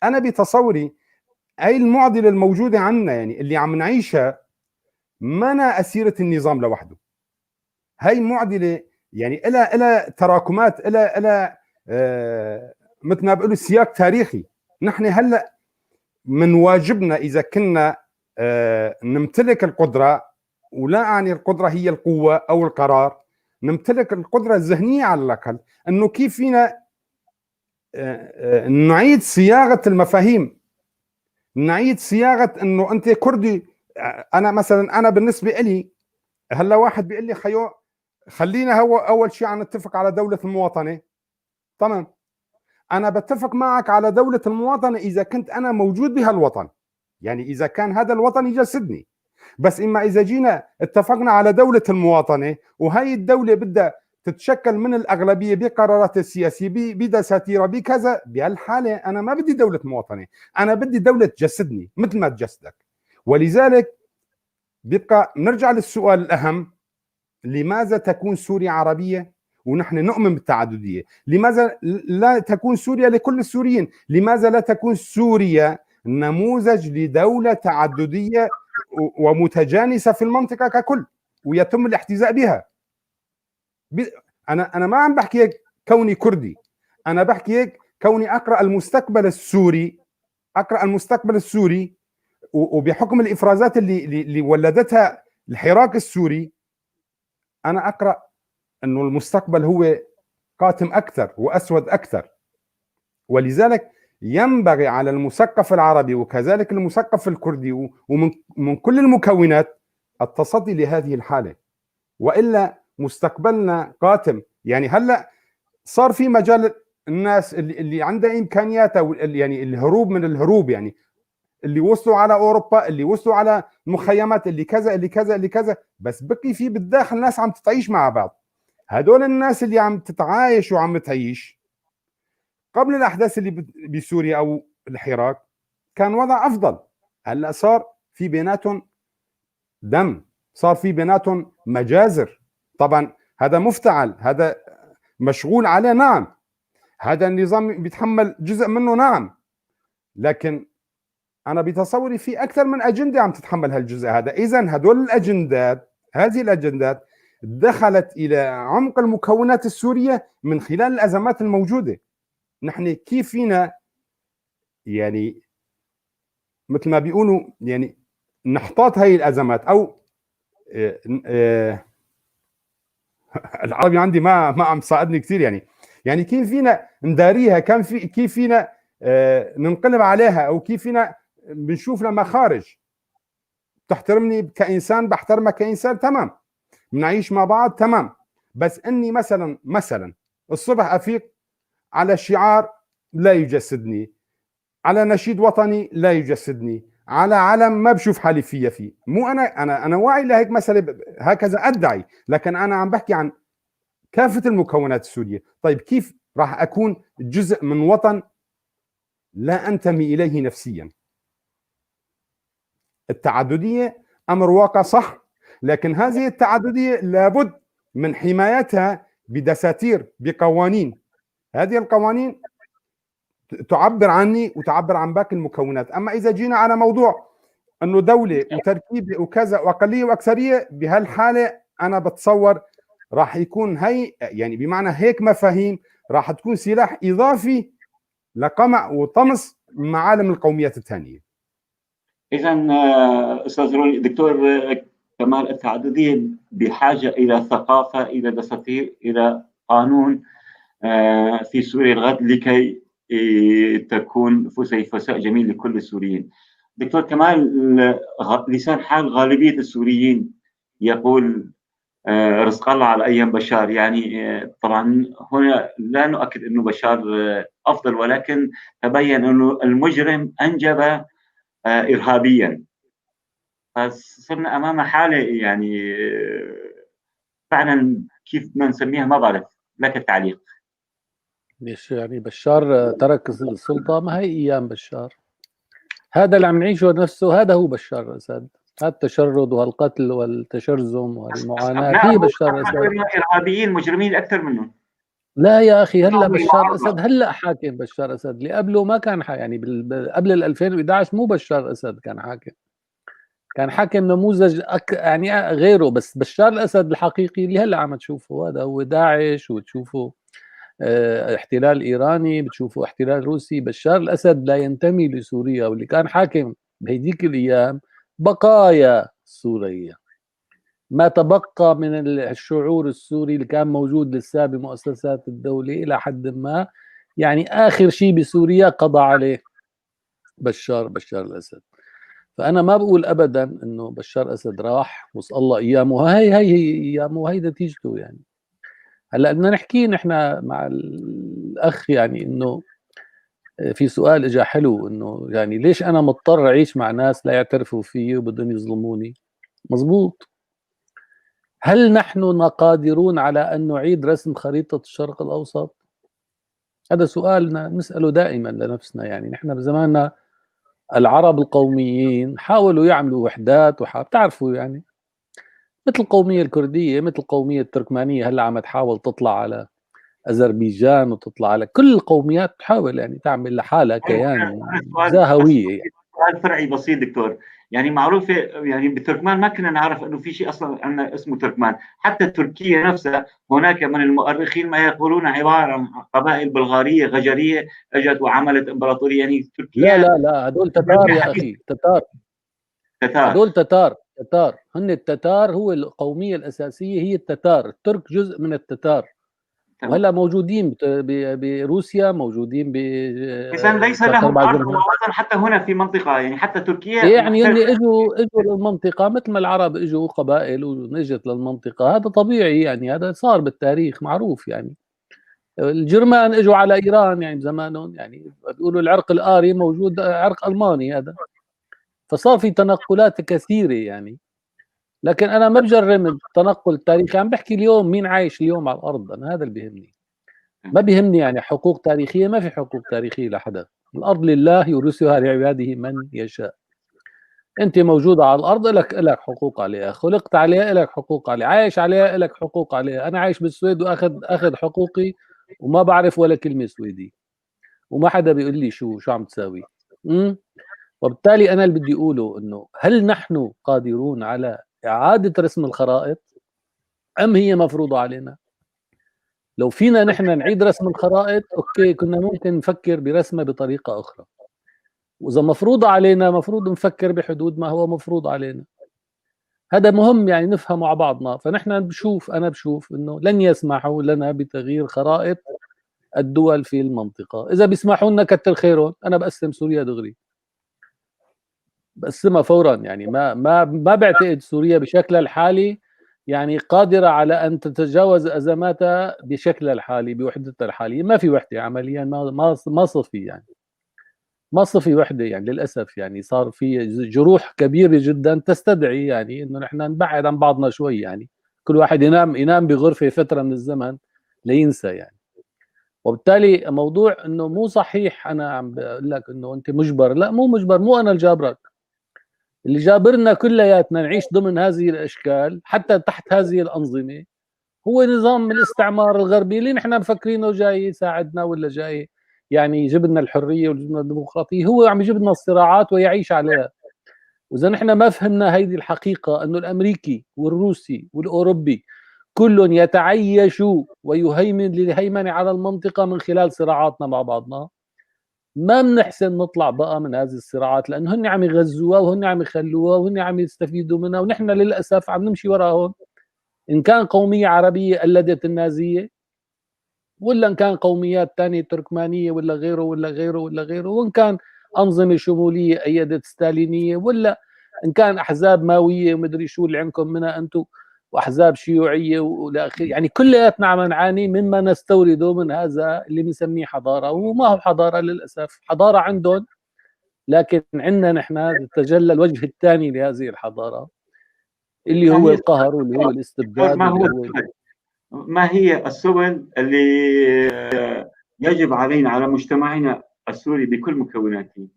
D: انا بتصوري اي المعضلة الموجودة عندنا، يعني اللي عم نعيشها منا اسيرة النظام لوحده. هي معضلة يعني إلها تراكمات، إلها مثل ما بيقولوا سياق تاريخي. نحن هلا من واجبنا اذا كنا نمتلك القدرة، ولا اعني القدرة هي القوة او القرار، نمتلك القدرة الذهنية على الاقل انه كيف فينا نعيد صياغة المفاهيم، نعيد صياغة انه انت كردي. انا مثلا، انا بالنسبة لي هلا واحد بيقول لي خيو خلينا هو اول شيء عم نتفق على دولة المواطنة، تمام، انا بتفق معك على دولة المواطنة اذا كنت انا موجود بهالوطن، يعني اذا كان هذا الوطن يجسدني. بس اما اذا جينا اتفقنا على دولة المواطنة وهي الدولة بدها تتشكل من الاغلبية بقرارات السياسية بدساتيرها بكذا، بهالحالة انا ما بدي دولة مواطنه، انا بدي دولة تجسدني مثل ما تجسدك. ولذلك بيبقى نرجع للسؤال الاهم، لماذا تكون سوريا عربية ونحن نؤمن بالتعدديه؟ لماذا لا تكون سوريا لكل السوريين؟ لماذا لا تكون سوريا نموذج لدولة تعددية ومتجانسه في المنطقة ككل ويتم الاحتذاء بها؟ انا ما عم بحكي هيك كوني كردي، انا بحكي هيك كوني اقرا المستقبل السوري، اقرا المستقبل السوري وبحكم الافرازات اللي ولدتها الحراك السوري، انا اقرا انه المستقبل هو قاتم اكثر واسود اكثر. ولذلك ينبغي على المثقف العربي وكذلك المثقف الكردي ومن كل المكونات التصدي لهذه الحالة، والا مستقبلنا قاتم. يعني هلا صار في مجال الناس اللي عندها امكانيات، او يعني الهروب من الهروب، يعني اللي وصلوا على اوروبا، اللي وصلوا على مخيمات، اللي كذا اللي كذا اللي كذا، بس بقي في بالداخل ناس عم تتعيش مع بعض. هدول الناس اللي عم تتعايش وعم تعيش قبل الاحداث اللي بسوريا او الحراك كان وضع افضل. هلا صار في بيناتهم دم، صار في بيناتهم مجازر. طبعا هذا مفتعل، هذا مشغول عليه، نعم، هذا النظام بيتحمل جزء منه، نعم، لكن انا بتصوري في اكثر من اجندة عم تتحمل هالجزء هذا. اذا هدول الاجندات، هذه الاجندات دخلت الى عمق المكونات السورية من خلال الازمات الموجودة. نحن كيف فينا يعني مثل ما بيقولوا يعني نحتاط هاي الازمات، او العربي عندي ما عم ساعدني كثير، يعني كيف فينا نداريها، كان في كيف فينا ننقلب عليها، او كيف فينا بنشوف لها مخارج. تحترمني كانسان بحترمك كانسان، تمام، بنعيش مع بعض، تمام. بس اني مثلا الصبح افيق على شعار لا يجسدني، على نشيد وطني لا يجسدني، على علم ما بشوف حالي فيه، مو انا انا واعي لهيك مسالة، هكذا ادعي، لكن انا عم بحكي عن كافة المكونات السورية. طيب كيف راح اكون جزء من وطن لا انتمي اليه نفسيا؟ التعددية امر واقع، صح، لكن هذه التعددية لابد من حمايتها بدساتير، بقوانين. هذه القوانين تعبر عني وتعبر عن باقي المكونات. اما اذا جينا على موضوع انه دولة وتركيبه وكذا واقليه واكثريه، بهالحالة انا بتصور راح يكون هي يعني بمعنى هيك مفاهيم راح تكون سلاح اضافي لقمع وطمس معالم القوميات الثانية.
B: اذا استاذ روني، دكتور كمال، التعددية بحاجة الى ثقافة، الى دساتير، الى قانون في سوريا الغد لكي تكون فسيفساء جميل لكل السوريين. دكتور كمال، لسان حال غالبية السوريين يقول رزق الله على ايام بشار، يعني طبعا هنا لا نؤكد انه بشار افضل، ولكن تبين انه المجرم انجب ارهابيا، فصرنا امام حاله يعني فعلا كيف بدنا نسميها ما بعرف. لك التعليق.
C: ليش يعني بشار ترك السلطة؟ ما هي ايام بشار، هذا اللي عم نعيشه نفسه هذا هو بشار الاسد، هذا التشرد والقتل والتشرذم والمعاناة هي بشار الاسد.
B: ارهابيين مجرمين اكثر منهم.
C: لا يا اخي، هلا بشار اسد هلا حاكم، بشار اسد اللي قبله ما كان يعني قبل ال 2011 مو بشار اسد كان حاكم، كان حاكم نموذج يعني غيره، بس بشار الاسد الحقيقي اللي هلا عم تشوفه هذا هو داعش، وتشوفه احتلال ايراني، بتشوفوا احتلال روسي. بشار الاسد لا ينتمي لسوريا، واللي كان حاكم بهديك الايام بقايا سوريا، ما تبقى من الشعور السوري اللي كان موجود لسه بمؤسسات الدولة إلى حد ما، يعني آخر شيء بسوريا قضى عليه بشار الأسد. فأنا ما بقول أبدا إنه بشار أسد راح وصل الله أيامه، هي هي أيامه وهي نتيجته يعني. هلا بدنا نحكي نحن مع الأخ يعني إنه في سؤال إجا حلو، إنه يعني ليش أنا مضطر أعيش مع ناس لا يعترفوا فيي وبدهم يظلموني؟ مزبوط. هل نحن قادرون على أن نعيد رسم خريطة الشرق الأوسط؟ هذا سؤال نسأله دائما لنفسنا. يعني نحن بزماننا العرب القوميين حاولوا يعملوا وحدات، بتعرفوا يعني مثل القومية الكردية، مثل القومية التركمانية هلا عم تحاول تطلع على أذربيجان وتطلع على كل القوميات، تحاول يعني تعمل لحالها كيان ذا هوية. يعني
B: سؤال فرعي بسيط دكتور، يعني معروفة يعني بالتركمان ما كنا نعرف انه في شيء اصلا عندنا اسمه تركمان، حتى تركيا نفسها هناك من المؤرخين ما يقولون عبارة عن قبائل بلغاريه غجريه اجت وعملت امبراطورية، يعني تركيا
C: لا لا لا، هدول تتار يا اخي، تتار، هدول تتار، هن التتار، هو القومية الاساسية هي التتار، الترك جزء من التتار، وهلا موجودين بروسيا، موجودين ب
B: اذا ليس لهم ارض ووطن حتى هنا في منطقة، يعني حتى تركيا
C: يعني هن اجوا للمنطقة مثل ما العرب اجوا قبائل ونجت للمنطقة، هذا طبيعي يعني، هذا صار بالتاريخ معروف يعني. الجرمان اجوا على ايران يعني بزمانهم، يعني بيقولوا العرق الاري موجود، عرق الماني هذا، فصار في تنقلات كثيرة يعني. لكن انا ما بجرم التنقل التاريخي، عم بحكي اليوم مين عايش اليوم على الارض، انا هذا اللي بيهمني، ما بيهمني يعني حقوق تاريخية، ما في حقوق تاريخية لحدا، الارض لله يورثها لعباده من يشاء. انت موجودة على الارض لك حقوق عليها، خلقت عليها لك حقوق عليها، عايش عليها لك حقوق عليها. انا عايش بالسويد واخذ حقوقي وما بعرف ولا كلمة سويدي، وما حدا بيقول لي شو عم تساوي. وبالتالي انا اللي بدي اقوله انه هل نحن قادرون على إعادة رسم الخرائط أم هي مفروضة علينا؟ لو فينا نحن نعيد رسم الخرائط okay، كنا ممكن نفكر برسمها بطريقة أخرى، وإذا مفروضة علينا مفروض نفكر بحدود ما هو مفروض علينا. هذا مهم يعني نفهمه على بعضنا. فنحن بشوف، أنا بشوف إنه لن يسمحوا لنا بتغيير خرائط الدول في المنطقة. إذا بيسمحوا لنا كتر خيرهم، أنا بقسم سوريا دغري، بقسمها فورا يعني. ما ما ما بعتقد سوريا بشكلها الحالي يعني قادرة على أن تتجاوز أزماتها بشكلها الحالي بوحدتها الحالية. ما في وحدة عمليا، ما ما صفي يعني، ما صفي وحدة يعني للأسف. يعني صار في جروح كبيرة جدا تستدعي يعني إنه نحن نبعد عن بعضنا شوي، يعني كل واحد ينام بغرفة فترة من الزمن لينسى يعني. وبالتالي موضوع إنه مو صحيح أنا عم بقول لك إنه أنت مجبر، لا مو مجبر، مو أنا الجابرك، اللي جابرنا كلياتنا نعيش ضمن هذه الاشكال حتى تحت هذه الانظمة هو نظام الاستعمار الغربي اللي نحن مفكرينه جاي يساعدنا ولا جاي يعني يجيب لنا الحرية ويجيب لنا الديمقراطية، هو عم يجيب لنا الصراعات ويعيش عليها. واذا نحن ما فهمنا هيدي الحقيقة انه الامريكي والروسي والاوروبي كل يتعيش ويهيمن للهيمنه على المنطقة من خلال صراعاتنا مع بعضنا، ما بنحسن نطلع بقى من هذه الصراعات، لانه هن عم يغزوها وهن عم يخلوها وهن عم يستفيدوا منها، ونحن للاسف عم نمشي وراهم. ان كان قومية عربية قلدت النازية، ولا ان كان قوميات ثانية تركمانيه ولا غيره ولا غيره ولا غيره، وان كان انظمة شمولية ايدت ستالينيه، ولا ان كان احزاب ماويه ومدري شو اللي عندكم منها انتم، واحزاب شيوعية والى اخره. يعني كلياتنا عم نعاني مما نستورده من هذا اللي بنسميه حضارة، وما هو حضارة للاسف، حضارة عندهم، لكن عندنا نحن تجلى الوجه الثاني لهذه الحضارة اللي هو القهر واللي هو الاستبداد.
B: ما هي السبل اللي يجب علينا على مجتمعنا السوري بكل مكوناته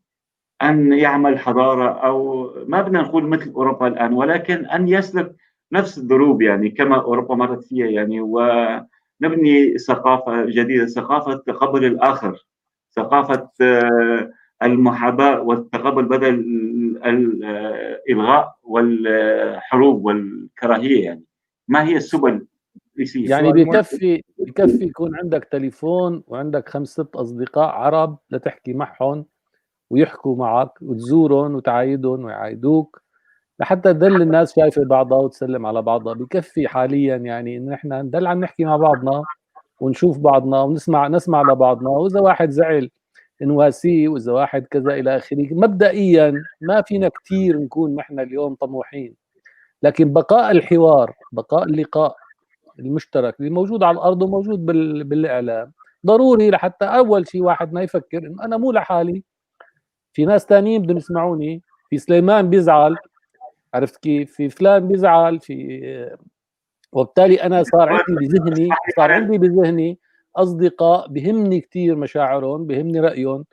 B: ان يعمل حضارة، او ما بدنا نقول مثل اوروبا الان، ولكن ان يسلك نفس الدروب يعني كما اوروبا مرت فيها يعني، وما نبني ثقافة جديدة، ثقافة تقبل الآخر، ثقافة المحاباة والتقبل بدل الإلغاء والحروب والكراهية. يعني ما هي السبل؟
C: يعني بكفي يكون عندك تليفون وعندك 5 6 أصدقاء عرب لتحكي معهم ويحكوا معك وتزورهم وتعايدهم ويعايدوك، لحتى تضل الناس شايفة بعضها وتسلم على بعضها. بكفي حاليا يعني إنه نحن نضل عم نحكي مع بعضنا ونشوف بعضنا ونسمع نسمع لبعضنا، وإذا واحد زعل نواسيه، وإذا واحد كذا إلى آخره. مبدئيا ما فينا كثير نكون نحن اليوم طموحين، لكن بقاء الحوار، بقاء اللقاء المشترك اللي موجود على الأرض وموجود بالإعلام ضروري، لحتى أول شيء واحد ما يفكر إنه أنا مو لحالي، في ناس تانيين بدهم يسمعوني، في سليمان بيزعل، عرفت كيف، في فلان بيزعل، في، وبالتالي أنا صار عندي بذهني أصدقاء بهمني كثير مشاعرهم، بهمني رأيهم،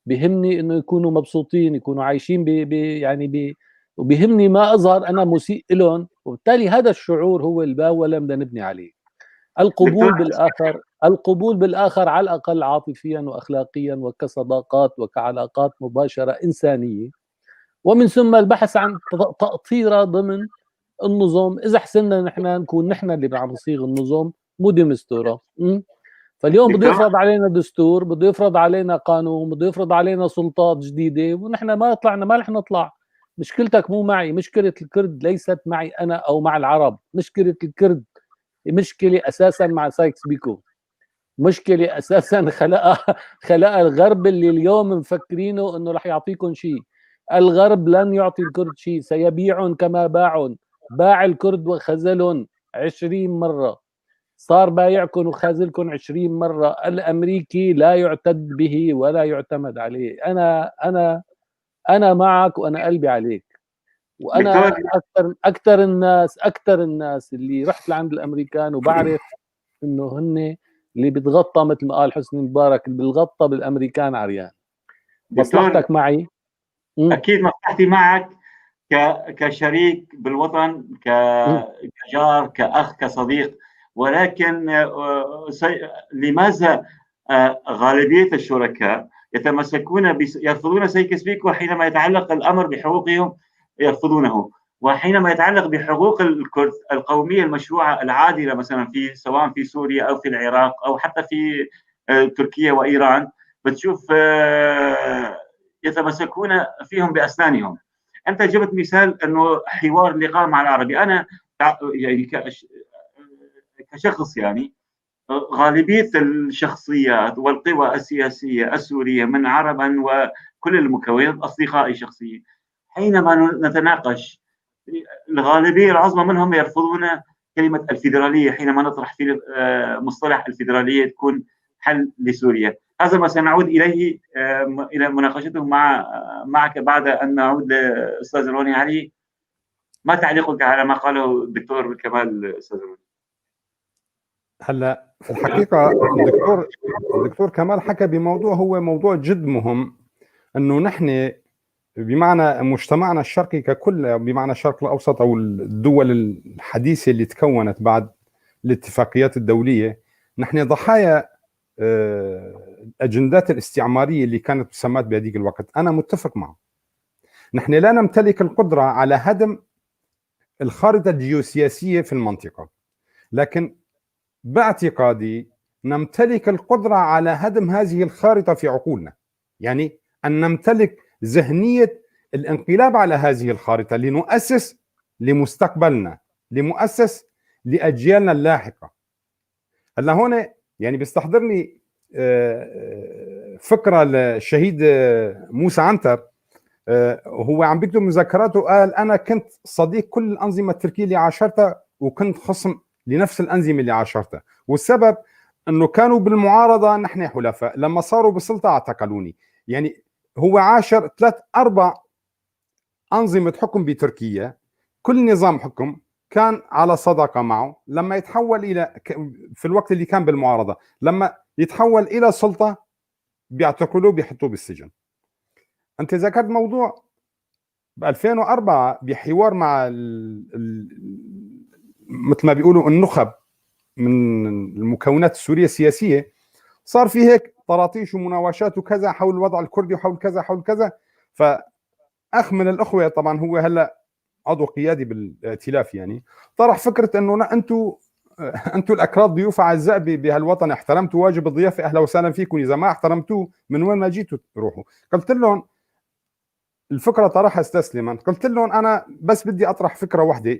C: بهمني إنه يكونوا مبسوطين، يكونوا عايشين يعني وبهمني ما أظهر أنا مسيء لهم. وبالتالي هذا الشعور هو الباولة بدنا نبني عليه، القبول بالآخر، القبول بالآخر على الأقل عاطفيا وأخلاقيا وكصداقات وكعلاقات مباشرة إنسانية، ومن ثم البحث عن تأطيرها ضمن النظم. إذا حسنا نحن نكون نحن اللي عم نصيغ النظم، مو ديمستورة. فاليوم بده يفرض علينا دستور، بده يفرض علينا قانون، بده يفرض علينا سلطات جديدة، ونحن ما طلعنا، ما رح نطلع. مشكلتك مو معي، مشكلة الكرد ليست معي أنا أو مع العرب، مشكلة الكرد مشكلة أساسا مع سايكس بيكو، مشكلة أساسا خلقها الغرب اللي اليوم مفكرينه إنه رح يعطيكم شيء. الغرب لن يعطي الكرد شيء، سيبيعهم كما باعهم. باع الكرد وخذلهم 20 مرة، صار بايعكم وخازلكم 20 مرة. الأمريكي لا يعتد به ولا يعتمد عليه. أنا أنا أنا معك وأنا قلبي عليك، وأنا أكثر الناس اللي رحت لعند الأمريكان وبعرف إنه هن اللي بتغطى مثل ما قال حسني مبارك، اللي بتغطى بالأمريكان عريان. مصلحتك معي؟
B: أكيد مصلحتي معك كشريك بالوطن، كجار، كأخ، كصديق، ولكن لماذا غالبية الشركاء يتمسكون يرفضون سايكس بيكو حينما يتعلق الأمر بحقوقهم يرفضونه، وحينما يتعلق بحقوق الكرد القومية المشروعة العادلة مثلا في سواء في سوريا أو في العراق أو حتى في تركيا وإيران، بتشوف يتمسكون فيهم بأسنانهم. أنت جبت مثال أنه حوار لقاء مع العربي. أنا يعني كشخص يعني غالبية الشخصيات والقوى السياسية السورية من عربا وكل المكونات أصدقائي شخصيا، حينما نتناقش الغالبية العظمى منهم يرفضون كلمة الفيدرالية حينما نطرح في مصطلح الفيدرالية تكون حل لسوريا. هذا ما سنعود إليه إلى مناقشته معك بعد أن نعود لأستاذ روني علي. ما تعليقك على ما قاله الدكتور كمال أستاذ روني؟
D: هلا في الحقيقة الدكتور كمال حكى بموضوع هو موضوع جد مهم، أنه نحن بمعنى مجتمعنا الشرقي ككل، بمعنى الشرق الأوسط أو الدول الحديثة اللي تكونت بعد الاتفاقيات الدولية، نحن ضحايا الأجندات الاستعمارية اللي كانت تسمات بهذيك الوقت. أنا متفق معه، نحن لا نمتلك القدرة على هدم الخارطة الجيوسياسية في المنطقة، لكن باعتقادي نمتلك القدرة على هدم هذه الخارطة في عقولنا، يعني أن نمتلك ذهنية الانقلاب على هذه الخارطة لنؤسس لمستقبلنا، لمؤسس لأجيالنا اللاحقة. هلا هون يعني بيستحضرني فكرة للشهيد موسى عنتر، هو عم بيكتب مذكراته قال أنا كنت صديق كل الأنظمة التركية اللي عاشرتها، وكنت خصم لنفس الأنظمة اللي عاشرتها، والسبب أنه كانوا بالمعارضة نحن حلفاء، لما صاروا بالسلطة اعتقلوني. يعني هو عاشر 3-4 أنظمة حكم بتركيا، كل نظام حكم كان على صداقة معه، لما يتحول إلى في الوقت اللي كان بالمعارضة، لما يتحول إلى سلطة بيعتقلوه بيحطوه بالسجن. أنت ذكرت موضوع ب 2004 بحوار مع مثل ما بيقولوا النخب من المكونات السورية السياسية، صار في هيك طراطيش ومناوشات وكذا حول الوضع الكردي وحول كذا حول كذا. فاخ من الاخوة، طبعا هو هلا عضو قيادي بالائتلاف، يعني طرح فكرة انه انتم الاكراد ضيوف اعزاء بهالوطن، احترمتوا واجب الضيافة اهلا وسهلا فيكم، اذا ما احترمتوه من وين ما جيتوا تروحوا. قلت لهم الفكرة طرحها استاذ سليمان، قلت لهم انا بس بدي اطرح فكرة واحدة،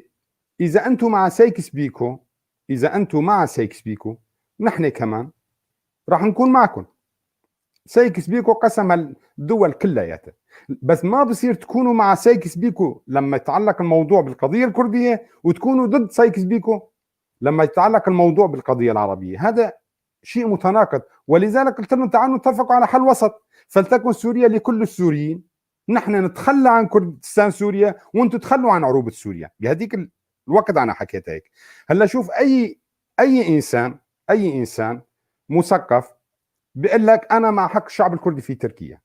D: اذا انتم مع سايكس بيكو، اذا انتم مع سايكس بيكو نحن كمان راح نكون معكم. سايكس بيكو قسم الدول كلياتها، بس ما بصير تكونوا مع سايكس بيكو لما يتعلق الموضوع بالقضية الكردية وتكونوا ضد سايكس بيكو لما يتعلق الموضوع بالقضية العربية. هذا شيء متناقض. ولذلك قلت لهم تعالوا نتفقوا على حل وسط، فلتكن سوريا لكل السوريين، نحن نتخلى عن كردستان سوريا وانتم تخلوا عن عروبة سوريا. بهذيك الوقت انا حكيت هيك. هلا شوف اي انسان مثقف بيقول لك انا مع حق الشعب الكردي في تركيا.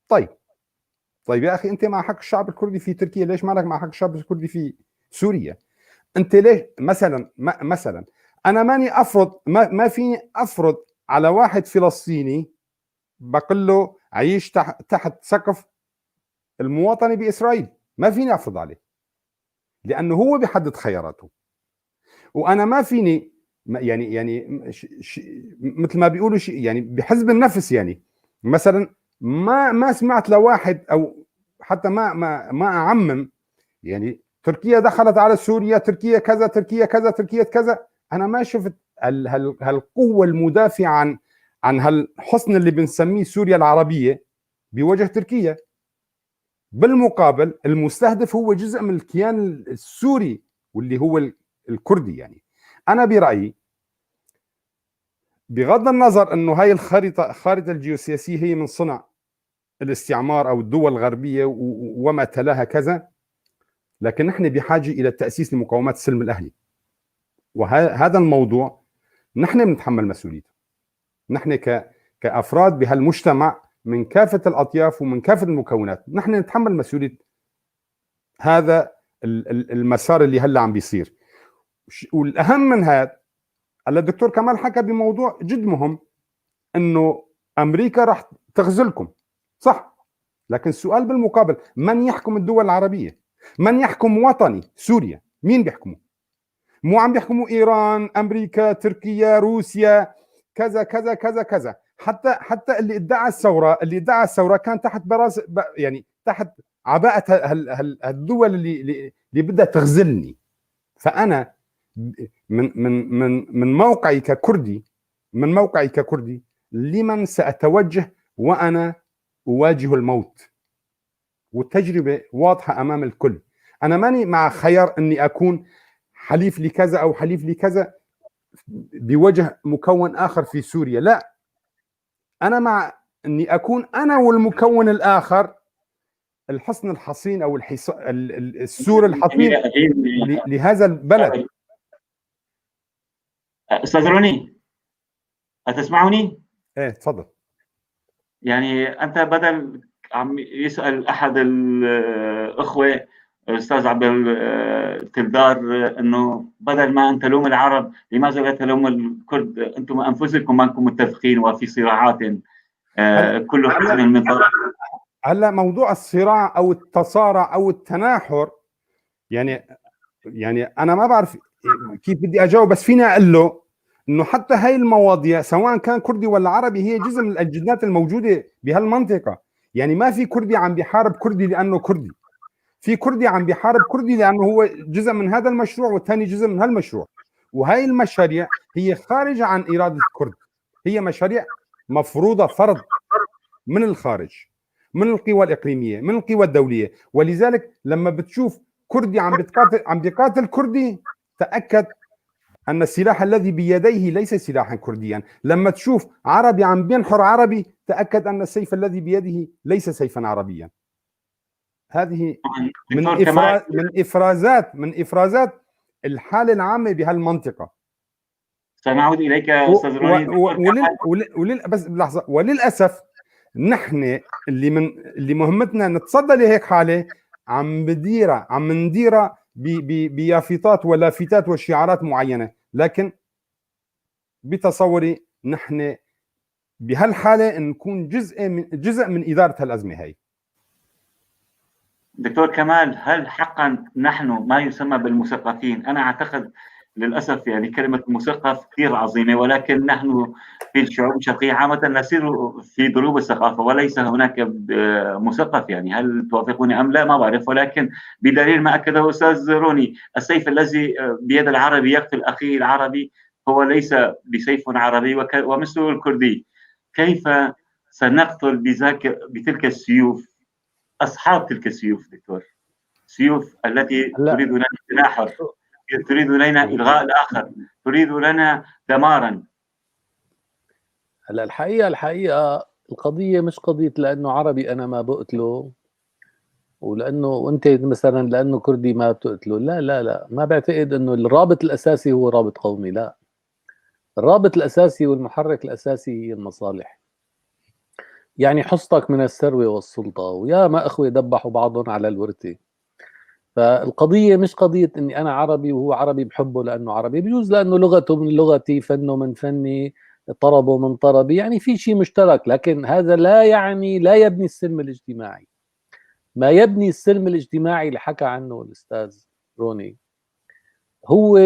D: طيب يا اخي، انت مع حق الشعب الكردي في تركيا، ليش مالك مع حق الشعب الكردي في سوريا؟ انت ليش مثلا انا ماني افرض، ما فيني افرض على واحد فلسطيني بقول له عيش تحت سقف المواطنة باسرائيل، ما فيني افرض عليه لانه هو بيحدد خياراته. وانا ما فيني يعني مثل ما بيقولوا يعني بحزب النفس، يعني مثلا ما سمعت لواحد او حتى ما ما ما اعمم، يعني تركيا دخلت على سوريا، تركيا كذا، تركيا كذا، تركيا كذا. انا ما شفت هالقوه المدافعة عن هالحصن اللي بنسميه سوريا العربية بوجه تركيا. بالمقابل المستهدف هو جزء من الكيان السوري واللي هو الكردي. يعني انا برايي بغض النظر انه هاي الخارطة الجيوسياسية هي من صنع الاستعمار او الدول الغربية وما تلاها كذا، لكن نحن بحاجة الى التاسيس لمقاومات السلم الاهلي، وهذا الموضوع نحن بنتحمل مسؤوليته، نحن كافراد بهالمجتمع من كافة الاطياف ومن كافة المكونات، نحن نتحمل مسؤولية هذا المسار اللي هلا عم بيصير. والاهم من هذا، هلا الدكتور كمال حكى بموضوع جد مهم، انه امريكا راح تغزلكم، صح، لكن السؤال بالمقابل، من يحكم الدول العربية؟ من يحكم وطني سوريا؟ مين بيحكمه؟ مو عم بيحكموا ايران، امريكا، تركيا، روسيا، كذا كذا كذا كذا. حتى اللي ادعى الثورة، اللي ادعى الثورة كان تحت براس، يعني تحت عباءه هالدول اللي بدها تغزلني. فانا من من من من موقعي ككردي، من موقعي ككردي، لمن سأتوجه وأنا أواجه الموت؟ والتجربة واضحة أمام الكل. أنا ماني مع خيار أني أكون حليف لكذا أو حليف لكذا بوجه مكون آخر في سوريا، لا، أنا مع أني أكون أنا والمكون الآخر الحصن الحصين أو السور الحصين لهذا البلد.
B: أستاذ روني، أتسمعني؟
D: إيه تفضل.
B: يعني أنت بدل عم يسأل أحد الأخوة الأستاذ عبد الكلدار أنه بدل ما أن تلوم العرب لماذا لا تلوم الكرد؟ أنتم أنفسكم ما أنكم متفقين وفي صراعات كل حزب من طرف.
D: هلا موضوع الصراع أو التصارع أو التناحر، يعني أنا ما بعرف كيف بدي أجاوب، بس فيني أقول له انه حتى هاي المواضيع سواء كان كردي ولا عربي هي جزء من الاجندات الموجودة بهالمنطقه. يعني ما في كردي عم بيحارب كردي لانه كردي، في كردي عم بيحارب كردي لانه هو جزء من هذا المشروع والثاني جزء من هالمشروع. وهي المشاريع هي خارجه عن اراده الكرد، هي مشاريع مفروضة فرض من الخارج، من القوى الاقليمية، من القوى الدولية. ولذلك لما بتشوف كردي عم بيقاتل كردي، تاكد أن السلاح الذي بيديه ليس سلاحا كرديا. لما تشوف عربي عم بينحر عربي، تأكد أن السيف الذي بيده ليس سيفا عربيا. هذه من إفرازات الحالة العامة بهالمنطقة.
B: سنعود إليك أستاذ روني.
D: بس لحظة، وللأسف نحن اللي مهمتنا نتصدى لهيك حالة عم نديرها بيافطات ولافتات وشعارات معينة، لكن بتصوري نحن بهالحالة نكون جزء من إدارة هالأزمة هي.
B: دكتور كمال، هل حقا نحن ما يسمى بالمثقفين؟ أنا أعتقد للأسف يعني كلمة مثقف كثير عظيمة، ولكن نحن في الشعوب الشرقية عامة نسير في دروب الثقافة وليس هناك مثقف. يعني هل توافقوني أم لا؟ ما بعرف، ولكن بدليل ما أكده أستاذ روني، السيف الذي بيد العربي يقتل أخيه العربي هو ليس بسيف عربي، ومثله الكردي. كيف سنقتل بتلك السيوف أصحاب تلك السيوف دكتور؟ سيوف التي تريد لنا التناحر، تريد لنا إلغاء الآخر، تريد لنا دمارا.
C: هلا الحقيقة القضية مش قضية لأنه عربي أنا ما بقتله، ولأنه وأنت مثلا لأنه كردي ما بتقتله. لا لا لا، ما بعتقد أنه الرابط الأساسي هو رابط قومي. لا، الرابط الأساسي والمحرك الأساسي هي المصالح. يعني حصتك من الثروة والسلطة، ويا ما أخوة دبحوا بعضهم على الورثة. فالقضية مش قضية إني أنا عربي وهو عربي بحبه لأنه عربي، بجوز لأنه لغته من لغتي، فنه من فني، طربه من طربي، يعني في شيء مشترك. لكن هذا لا يعني لا يبني السلم الاجتماعي. ما يبني السلم الاجتماعي اللي حكى عنه الأستاذ روني هو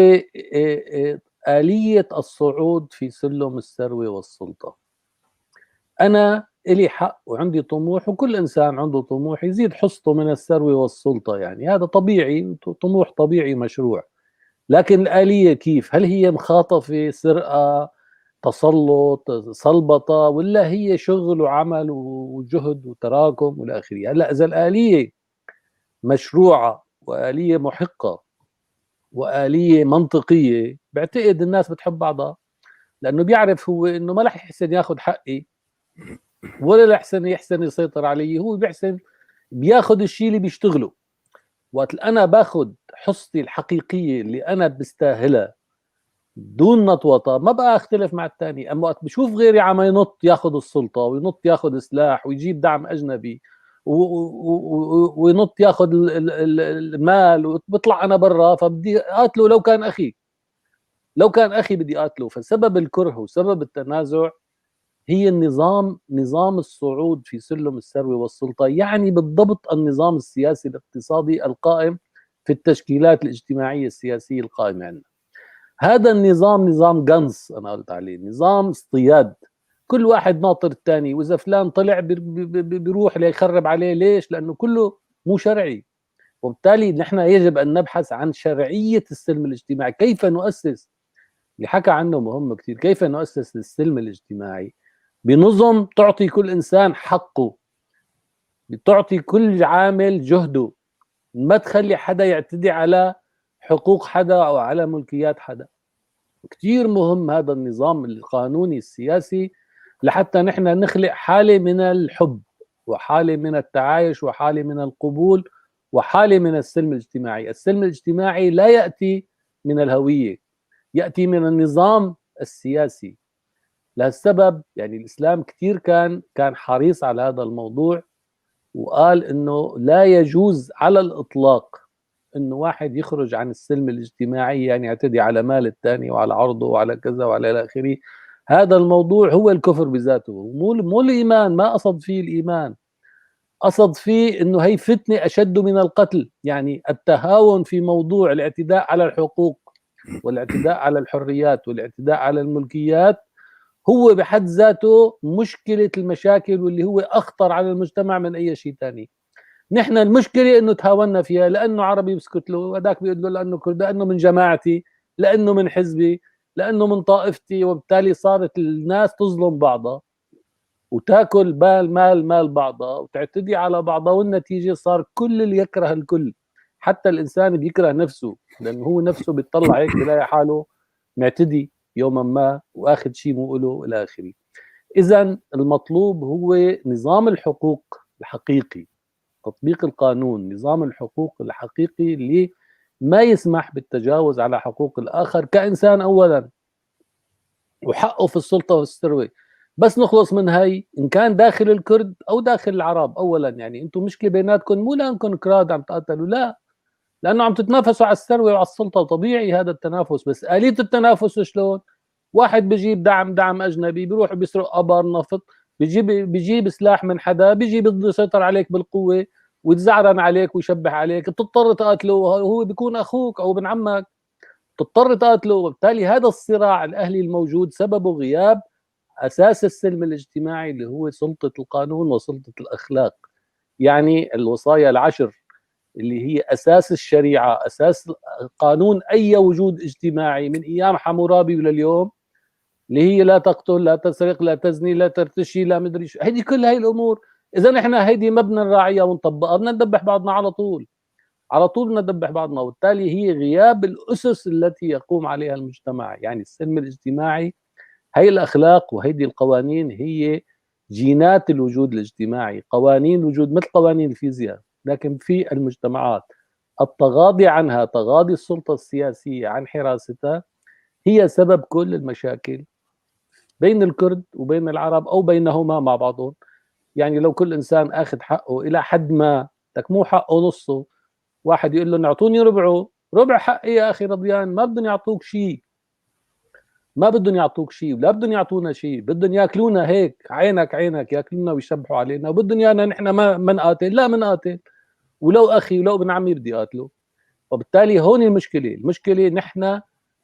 C: آلية الصعود في سلم الثروة والسلطة. أنا إلي حق وعندي طموح، وكل إنسان عنده طموح يزيد حصته من الثروة والسلطة، يعني هذا طبيعي، طموح طبيعي مشروع. لكن الآلية كيف؟ هل هي مخاطفة، سرقة، تسلط، صلبطة، ولا هي شغل وعمل وجهد وتراكم والى آخره؟ هلا إذا الآلية مشروعة وآلية محقة وآلية منطقية، بعتقد الناس بتحب بعضها، لأنه بيعرف هو إنه ما رح يحسن ياخذ حقي ولا رح يحسن يسيطر علي، هو بيحسن بياخذ الشيء اللي بيشتغله. وقت أنا باخذ حصتي الحقيقية اللي أنا بستاهلها دون نطوطة، ما بقى اختلف مع الثاني. اما وقت بشوف غيري عم ينط ياخذ السلطة وينط ياخذ سلاح ويجيب دعم اجنبي وينط ياخذ المال وبطلع انا برا، فبدي اقاتله لو كان اخي، لو كان اخي بدي اقاتله. فسبب الكره وسبب التنازع هي النظام، نظام الصعود في سلم الثروة والسلطة، يعني بالضبط النظام السياسي الاقتصادي القائم في التشكيلات الاجتماعية السياسية القائمة عندنا. هذا النظام نظام قنص، انا قلت عليه نظام اصطياد، كل واحد ناطر الثاني، واذا فلان طلع بيروح ليخرب عليه. ليش؟ لانه كله مو شرعي. وبالتالي نحن يجب ان نبحث عن شرعية السلم الاجتماعي. كيف نؤسس، اللي حكى عنه مهم كثير، كيف نؤسس للسلم الاجتماعي بنظم تعطي كل انسان حقه، بتعطي كل عامل جهده، ما تخلي حدا يعتدي على حقوق حدا او على ملكيات حدا. كثير مهم هذا النظام القانوني السياسي لحتى نحن نخلق حالة من الحب وحالة من التعايش وحالة من القبول وحالة من السلم الاجتماعي. السلم الاجتماعي لا يأتي من الهوية، يأتي من النظام السياسي. لهالسبب يعني الإسلام كثير كان حريص على هذا الموضوع، وقال إنه لا يجوز على الإطلاق انه واحد يخرج عن السلم الاجتماعي، يعني يعتدي على مال الثاني وعلى عرضه وعلى كذا وعلى الى اخره. هذا الموضوع هو الكفر بذاته، مو الايمان، ما قصد فيه الايمان، قصد فيه انه هي فتنة اشد من القتل. يعني التهاون في موضوع الاعتداء على الحقوق والاعتداء على الحريات والاعتداء على الملكيات هو بحد ذاته مشكلة المشاكل، واللي هو اخطر على المجتمع من اي شيء ثاني. نحن المشكلة انه تهاونا فيها، لانه عربي بسكت له، وهذاك بيقول له لانه كردي، لانه من جماعتي، لانه من حزبي، لانه من طائفتي، وبالتالي صارت الناس تظلم بعضها وتاكل بال مال مال بعضها وتعتدي على بعضها، والنتيجة صار كل اللي يكره الكل، حتى الانسان بيكره نفسه، لانه هو نفسه بيطلع هيك بلاقي حاله معتدي يوما ما واخذ شيء مو له الى اخره. اذا المطلوب هو نظام الحقوق الحقيقي، تطبيق القانون، نظام الحقوق الحقيقي اللي ما يسمح بالتجاوز على حقوق الآخر كإنسان أولا، وحقه في السلطة والثروة. بس نخلص من هاي، إن كان داخل الكرد أو داخل العرب أولا. يعني أنتم مشكلة بيناتكم مو لأنكم كراد عم تقاتلوا، لا، لأنه عم تتنافسوا على الثروة وعلى السلطة، وطبيعي هذا التنافس، بس آلية التنافس شلون؟ واحد بيجيب دعم اجنبي، بيروح بيسرق ابار نفط، بيجيب سلاح من حدا، بيجي بده يسيطر عليك بالقوة ويتزعرن عليك ويشبح عليك، بتضطر تقاتله وهو بيكون اخوك او ابن عمك، تضطر تقاتله. وبالتالي هذا الصراع الاهلي الموجود سببه غياب اساس السلم الاجتماعي اللي هو سلطة القانون وسلطة الاخلاق، يعني الوصايا العشر اللي هي اساس الشريعة، اساس قانون اي وجود اجتماعي من ايام حمورابي ولليوم، اللي هي لا تقتل، لا تسرق، لا تزني، لا ترتشي، لا مدري شو، هيدي كل هاي الامور اذا نحن هيدي ما بدنا نراعيها ونطبقها بدنا نذبح بعضنا على طول، على طول بدنا نذبح بعضنا. وبالتالي هي غياب الاسس التي يقوم عليها المجتمع، يعني السلم الاجتماعي هي الاخلاق وهيدي القوانين هي جينات الوجود الاجتماعي، قوانين الوجود مثل قوانين الفيزياء، لكن في المجتمعات التغاضي عنها، تغاضي السلطة السياسية عن حراستها، هي سبب كل المشاكل بين الكرد وبين العرب او بينهما مع بعضهم. يعني لو كل انسان اخذ حقه الى حد ما، لك مو حقه نصه، واحد يقول لهم اعطوني ربعه، ربع حقي يا اخي رضيان، ما بدهم يعطوك شيء، ما بدهم يعطوك شيء ولا بدهم يعطونا شيء، بدهم ياكلونا هيك عينك عينك، ياكلونا ويشبحوا علينا، وبدهم يانا نحن ما نقاتل، لا منقاتل، ولو اخي ولو ابن عمي بدي اقاتله. وبالتالي هون المشكلة، المشكلة نحن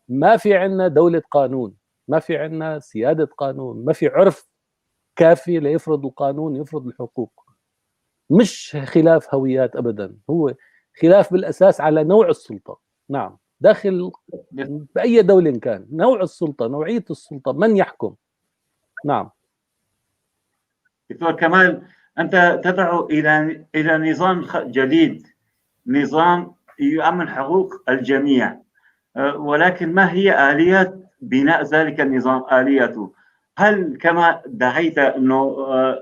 C: ما في عندنا دولة قانون، ما في عندنا سيادة قانون، ما في عرف كافي ليفرض القانون، يفرض الحقوق. مش خلاف هويات ابدا، هو خلاف بالاساس على نوع السلطة. نعم، داخل باي دولة كان، نوع السلطة، نوعية السلطة، من يحكم. نعم
B: دكتور كمال، انت تدعو الى نظام جديد، نظام يؤمن حقوق الجميع، ولكن ما هي آليات بناء ذلك النظام؟ آليته هل كما دعيت انه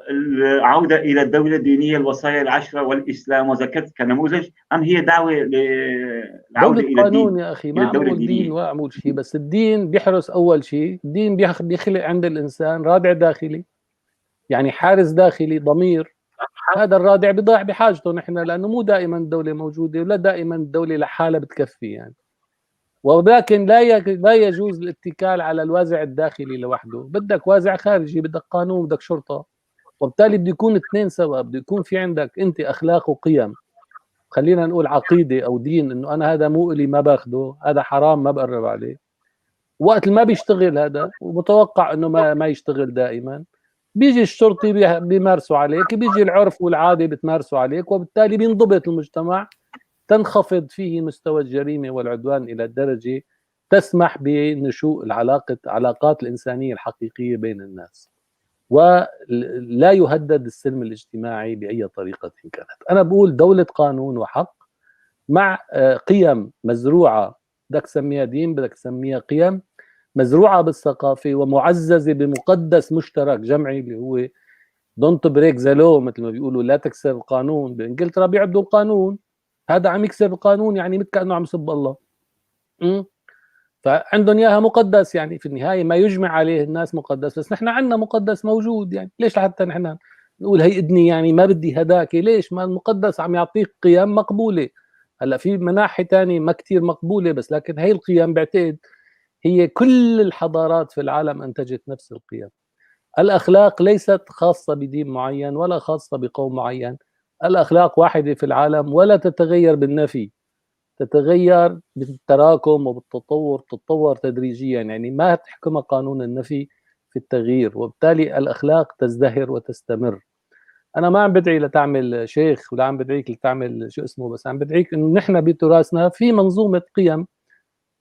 B: العودة الى الدولة الدينية، الوصايا العشرة والاسلام وذكرت كنموذج، ام هي دعوه للعودة الى
C: الدين؟ يا اخي ما عمول دين ولا عمول شيء، بس الدين بيحرس اول شيء، الدين بيخلق عند الانسان رادع داخلي، يعني حارس داخلي، ضمير. هذا الرادع بضيع بحاجته نحن، لانه مو دائما الدولة موجودة ولا دائما الدولة لحالها بتكفي يعني. ولكن لا يجوز الاتكال على الوازع الداخلي لوحده، بدك وازع خارجي، بدك قانون، بدك شرطه، وبالتالي بده يكون اثنين سوا، بده يكون في عندك انت اخلاق وقيم، خلينا نقول عقيدة او دين، انه انا هذا مو الي ما باخده، هذا حرام ما بقرب عليه. وقت ما بيشتغل هذا، ومتوقع انه ما يشتغل دائما، بيجي الشرطي بيمارسوا عليك، بيجي العرف والعادة بتمارسوا عليك، وبالتالي بينضبط المجتمع، تنخفض فيه مستوى الجريمة والعدوان إلى درجة تسمح بنشوء العلاقات الإنسانية الحقيقية بين الناس، ولا يهدد السلم الاجتماعي بأي طريقة كانت. أنا بقول دولة قانون وحق مع قيم مزروعة، بدك تسميها دين، بدك تسميها قيم مزروعة بالثقافة ومعززة بمقدس مشترك جمعي اللي هو don't break the law، مثل ما بيقولوا لا تكسر القانون. بإنجلترا بيعبدوا القانون، هذا عم يكسر القانون يعني مثل كانه عم يسب الله، فعندهم اياها مقدس، يعني في النهاية ما يجمع عليه الناس مقدس، بس نحن عندنا مقدس موجود، يعني ليش لحتى نحن نقول هي ادني يعني ما بدي هداك؟ ليش؟ ما المقدس عم يعطيك قيم مقبولة. هلا في مناحي ثانية ما كثير مقبولة، بس لكن هي القيم بعتقد هي كل الحضارات في العالم انتجت نفس القيم. الاخلاق ليست خاصة بدين معين ولا خاصة بقوم معين، الأخلاق واحدة في العالم ولا تتغير بالنفي، تتغير بالتراكم وبالتطور، تتطور تدريجيا، يعني ما تحكم قانون النفي في التغيير، وبالتالي الأخلاق تزدهر وتستمر. أنا ما عم بدعي لتعمل شيخ ولا عم بدعيك لتعمل شو اسمه، بس عم بدعيك إنه نحن بتراثنا في منظومة قيم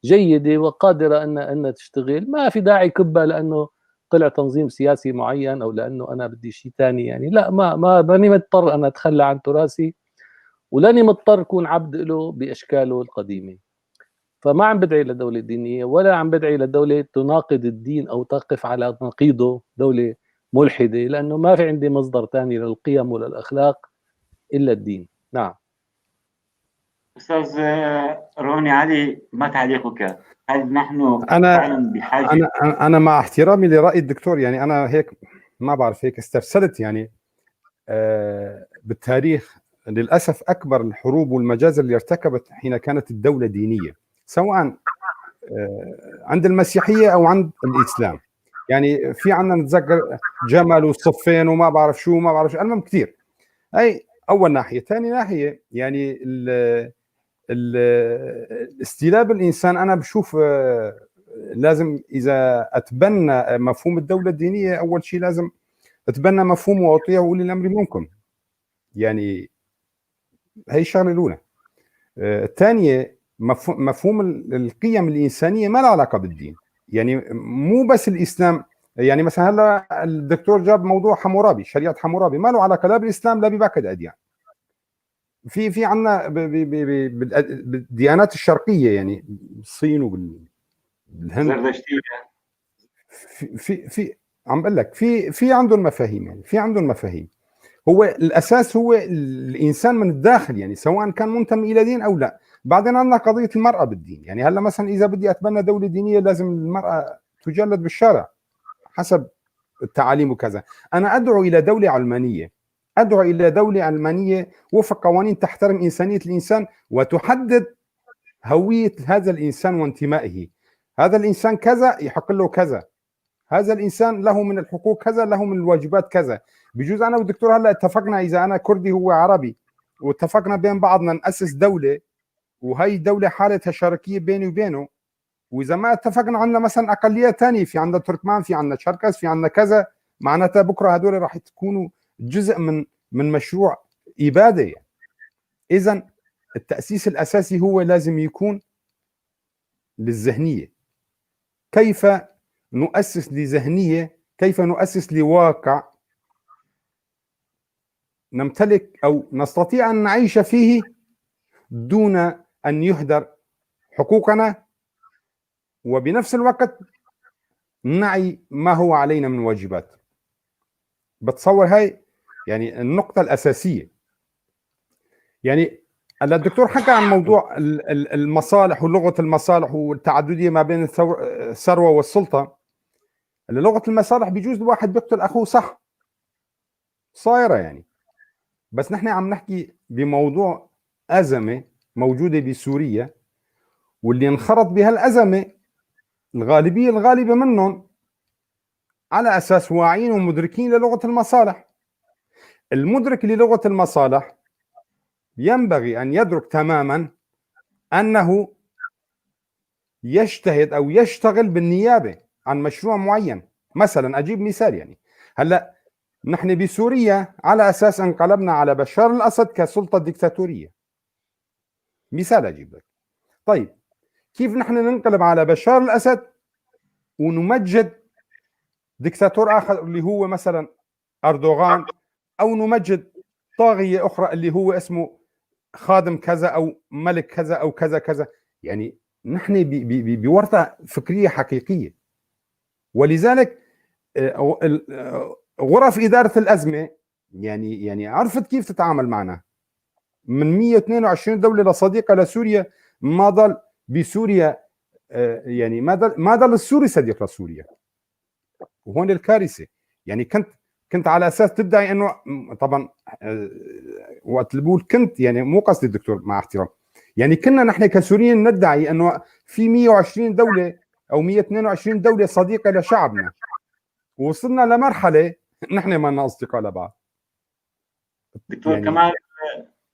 C: جيدة وقادرة أن تشتغل، ما في داعي كبها لأنه طلع تنظيم سياسي معين او لانه انا بدي شيء ثاني، يعني لا، ما ماني مضطر انا اتخلى عن تراثي، ولاني مضطر اكون عبد له باشكاله القديمة. فما عم بدعي لدولة دينية ولا عم بدعي لدولة تناقض الدين او تقف على نقيضه، دولة ملحدة، لانه ما في عندي مصدر ثاني للقيم وللاخلاق الا الدين. نعم
B: استاذ روني علي، ما تعليقك؟ هل نحن فعلا بحاجة؟
D: انا مع احترامي لراي الدكتور، يعني انا هيك ما بعرف، هيك استرسلت يعني بالتاريخ للاسف اكبر الحروب والمجازر اللي ارتكبت حين كانت الدولة دينية، سواء عند المسيحية او عند الاسلام. يعني في عندنا نتذكر جمل وصفين وما بعرف شو وما بعرف شو، المهم كثير. هي اول ناحية. ثاني ناحية يعني استيلاب الانسان، انا بشوف لازم اذا اتبنى مفهوم الدولة الدينية اول شيء لازم اتبنى مفهوم واطيع اولي الامر منكم. يعني هي الشغلة الاولى. الثانية مفهوم القيم الانسانية ما لها علاقة بالدين، يعني مو بس الاسلام. يعني مثلا هلا الدكتور جاب موضوع حمورابي، شريعة حمورابي ما له علاقة لا بالاسلام لا بباقي الاديان. في عندنا بالديانات الشرقية، يعني بالصين وبالهند، في في عم بقول لك في عندهم مفاهيم، يعني في عندهم مفاهيم. هو الاساس هو الانسان من الداخل، يعني سواء كان منتمي الى دين او لا. بعدين عندنا قضية المراة بالدين، يعني هلا مثلا اذا بدي اتبنى دولة دينية لازم المراة تجلد بالشارع حسب التعاليم وكذا. انا ادعو الى دولة علمانية، ادعو الى دولة علمانية وفق قوانين تحترم انسانيه الانسان وتحدد هوية هذا الانسان وانتمائه. هذا الانسان كذا يحق له كذا، هذا الانسان له من الحقوق كذا، له من الواجبات كذا. بجوز انا والدكتور هلا اتفقنا اذا انا كردي هو عربي، واتفقنا بين بعضنا ناسس دولة، وهي دولة حالتها شركية بيني وبينه. واذا ما اتفقنا عندنا مثلا اقليات ثانية، في عندنا تركمان، في عندنا شركس، في عندنا كذا، معناتها بكره هدول راح تكونوا جزء من مشروع ابادة. يعني اذا التاسيس الاساسي هو لازم يكون للذهنيه. كيف نؤسس لذهنيه، كيف نؤسس لواقع نمتلك او نستطيع ان نعيش فيه دون ان يهدر حقوقنا، وبنفس الوقت نعي ما هو علينا من واجبات. بتصور هاي يعني النقطة الأساسية. يعني هلا الدكتور حكى عن موضوع المصالح ولغة المصالح والتعددية ما بين الثروة والسلطة. لغة المصالح بيجوز الواحد بيقتل أخوه، صح، صايرة يعني. بس نحن عم نحكي بموضوع أزمة موجودة بسوريا، واللي انخرط بهالأزمة الغالبية الغالبة منهم على أساس واعيين ومدركين للغة المصالح. المدرك للغة المصالح ينبغي أن يدرك تماما أنه يجتهد أو يشتغل بالنيابة عن مشروع معين. مثلا أجيب مثال، يعني هلأ نحن بسوريا على أساس انقلبنا على بشار الأسد كسلطة ديكتاتورية، مثال أجيب لك. طيب كيف نحن ننقلب على بشار الأسد ونمجد ديكتاتور آخر اللي هو مثلا أردوغان، أو نمجد طاغية أخرى اللي هو اسمه خادم كذا أو ملك كذا أو كذا كذا؟ يعني نحن بورطة فكرية حقيقية. ولذلك غرف إدارة الأزمة يعني عرفت كيف تتعامل معنا. من 122 دولة لصديقة لسوريا، ما ضل بسوريا يعني ما ضل السوري صديق لسوريا. وهون الكارثة. يعني كنت على اساس تدعي انه طبعا وقت اللي بقول كنت، يعني مو قصدي الدكتور مع احترام، يعني كنا نحن كسوريين ندعي انه في 120 دولة او 122 دولة صديقه لشعبنا. وصلنا لمرحلة نحن ما لنا اصدقاء لبعض.
B: دكتور يعني كمال،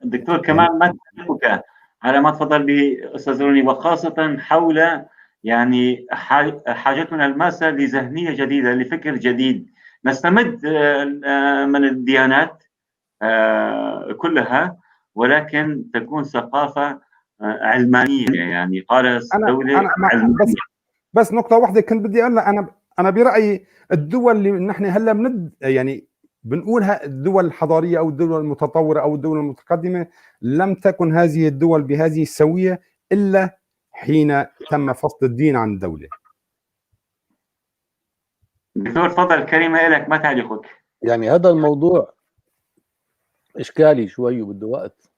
B: دكتور كمال، ما تعليقك على ما تفضل به استاذ روني، وخاصة حول يعني حاجتنا الماسة لذهنيه جديدة، لفكر جديد نستمد من الديانات كلها، ولكن تكون ثقافة علمانية. يعني قال الدولة
D: أنا علمانية. بس نقطة واحدة كنت بدي اقولها، انا برايي الدول اللي نحن هلا يعني بنقولها الدول الحضارية او الدول المتطورة او الدول المتقدمة، لم تكن هذه الدول بهذه السوية الا حين تم فصل الدين عن الدولة.
B: دكتور تفضل، كلمة لك، ما تعليقك؟
C: يعني هذا الموضوع اشكالي شوي وبده وقت.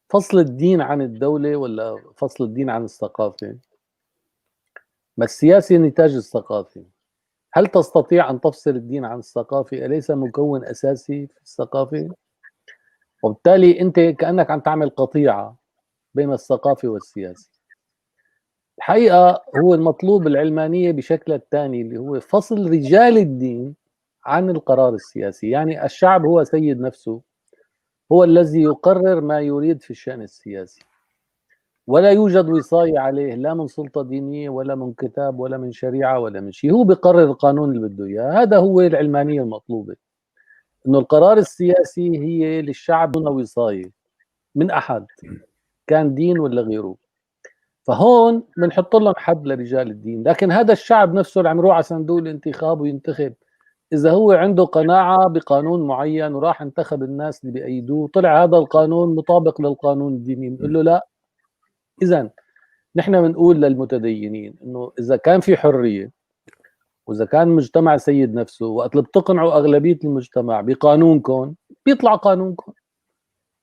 C: فصل الدين عن الدولة ولا فصل الدين عن الثقافة؟ ما السياسة نتاج الثقافة. هل تستطيع أن تفصل الدين عن الثقافة؟ أليس مكون أساسي في الثقافة؟ وبالتالي أنت كأنك عم تعمل قطيعة بين الثقافة والسياسة. الحقيقة هو المطلوب العلمانية بشكلها الثاني اللي هو فصل رجال الدين عن القرار السياسي. يعني الشعب هو سيد نفسه، هو الذي يقرر ما يريد في الشأن السياسي، ولا يوجد وصاية عليه لا من سلطة دينية ولا من كتاب ولا من شريعة ولا من شيء، هو بيقرر القانون اللي بده إياه. هذا هو العلمانية المطلوبة، إنه القرار السياسي هي للشعب دون وصاية من أحد، كان دين ولا غيره. فهون بنحط لهم حد لرجال الدين، لكن هذا الشعب نفسه اللي عم يروح على صندوق الانتخاب وينتخب، إذا هو عنده قناعة بقانون معين وراح انتخب الناس اللي بيأيدوه، طلع هذا القانون مطابق للقانون الديني، بنقول له لا. إذا نحن بنقول للمتدينين إنه إذا كان في حرية وإذا كان مجتمع سيد نفسه، وقت اللي بتقنعوا أغلبية المجتمع بقانونكم بيطلع قانونكم،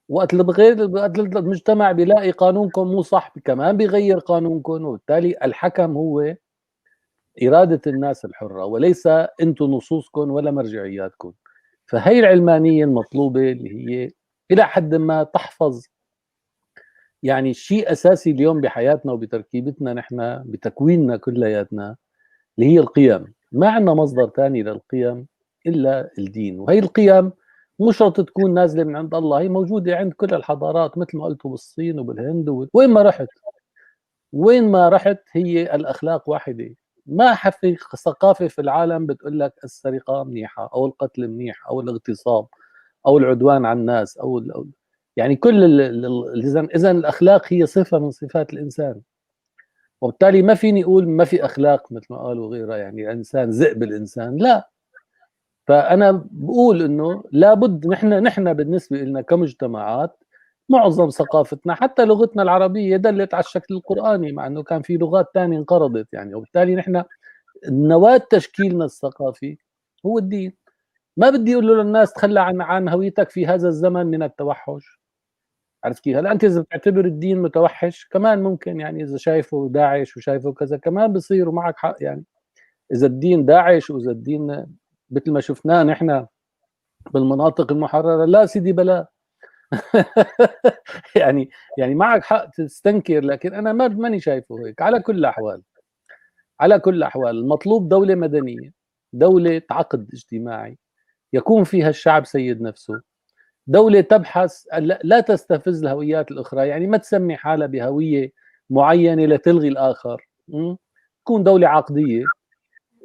C: وقت اللي بغير وقت المجتمع بيلاقي قانونكم مو صح كمان بيغير قانونكم، وبالتالي الحكم هو إرادة الناس الحرة وليس أنتم نصوصكم ولا مرجعياتكم. فهي العلمانية المطلوبة اللي هي إلى حد ما تحفظ يعني شيء أساسي اليوم بحياتنا وبتركيبتنا نحن بتكويننا كلياتنا اللي هي القيم. ما عندنا مصدر ثاني للقيم إلا الدين، وهي القيم مو شرط تكون نازلة من عند الله، هي موجودة عند كل الحضارات مثل ما قلتوا بالصين وبالهند وين ما رحت، وين ما رحت هي الأخلاق واحدة. ما في ثقافة في العالم بتقول لك السرقة منيحة أو القتل منيح أو الاغتصاب أو العدوان على الناس أو يعني كل إذا الأخلاق هي صفة من صفات الإنسان، وبالتالي ما فيني أقول ما في أخلاق مثل ما قالوا غيرها، يعني الإنسان ذئب الإنسان، لا. فأنا بقول إنه لابد نحن بالنسبة لنا كمجتمعات معظم ثقافتنا حتى لغتنا العربية دلت على الشكل القرآني، مع إنه كان في لغات تانية انقرضت يعني، وبالتالي نحن نواة تشكيلنا الثقافي هو الدين. ما بدي أقول للناس تخلى عن هويتك في هذا الزمن من التوحش، عرفت كيف؟ هلا أنت إذا بتعتبر الدين متوحش كمان ممكن، يعني إذا شايفه داعش وشايفه كذا كمان بصير ومعك حق، يعني إذا الدين داعش وإذا الدين مثل ما شفناه نحن بالمناطق المحررة، لا سيدي بلا يعني معك حق تستنكر، لكن أنا ماني شايفه هيك. على كل الأحوال، على كل الأحوال المطلوب دولة مدنية، دولة عقد اجتماعي يكون فيها الشعب سيد نفسه، دولة تبحث لا تستفز الهويات الأخرى، يعني ما تسمي حالها بهوية معينة لتلغي الآخر، تكون دولة عقدية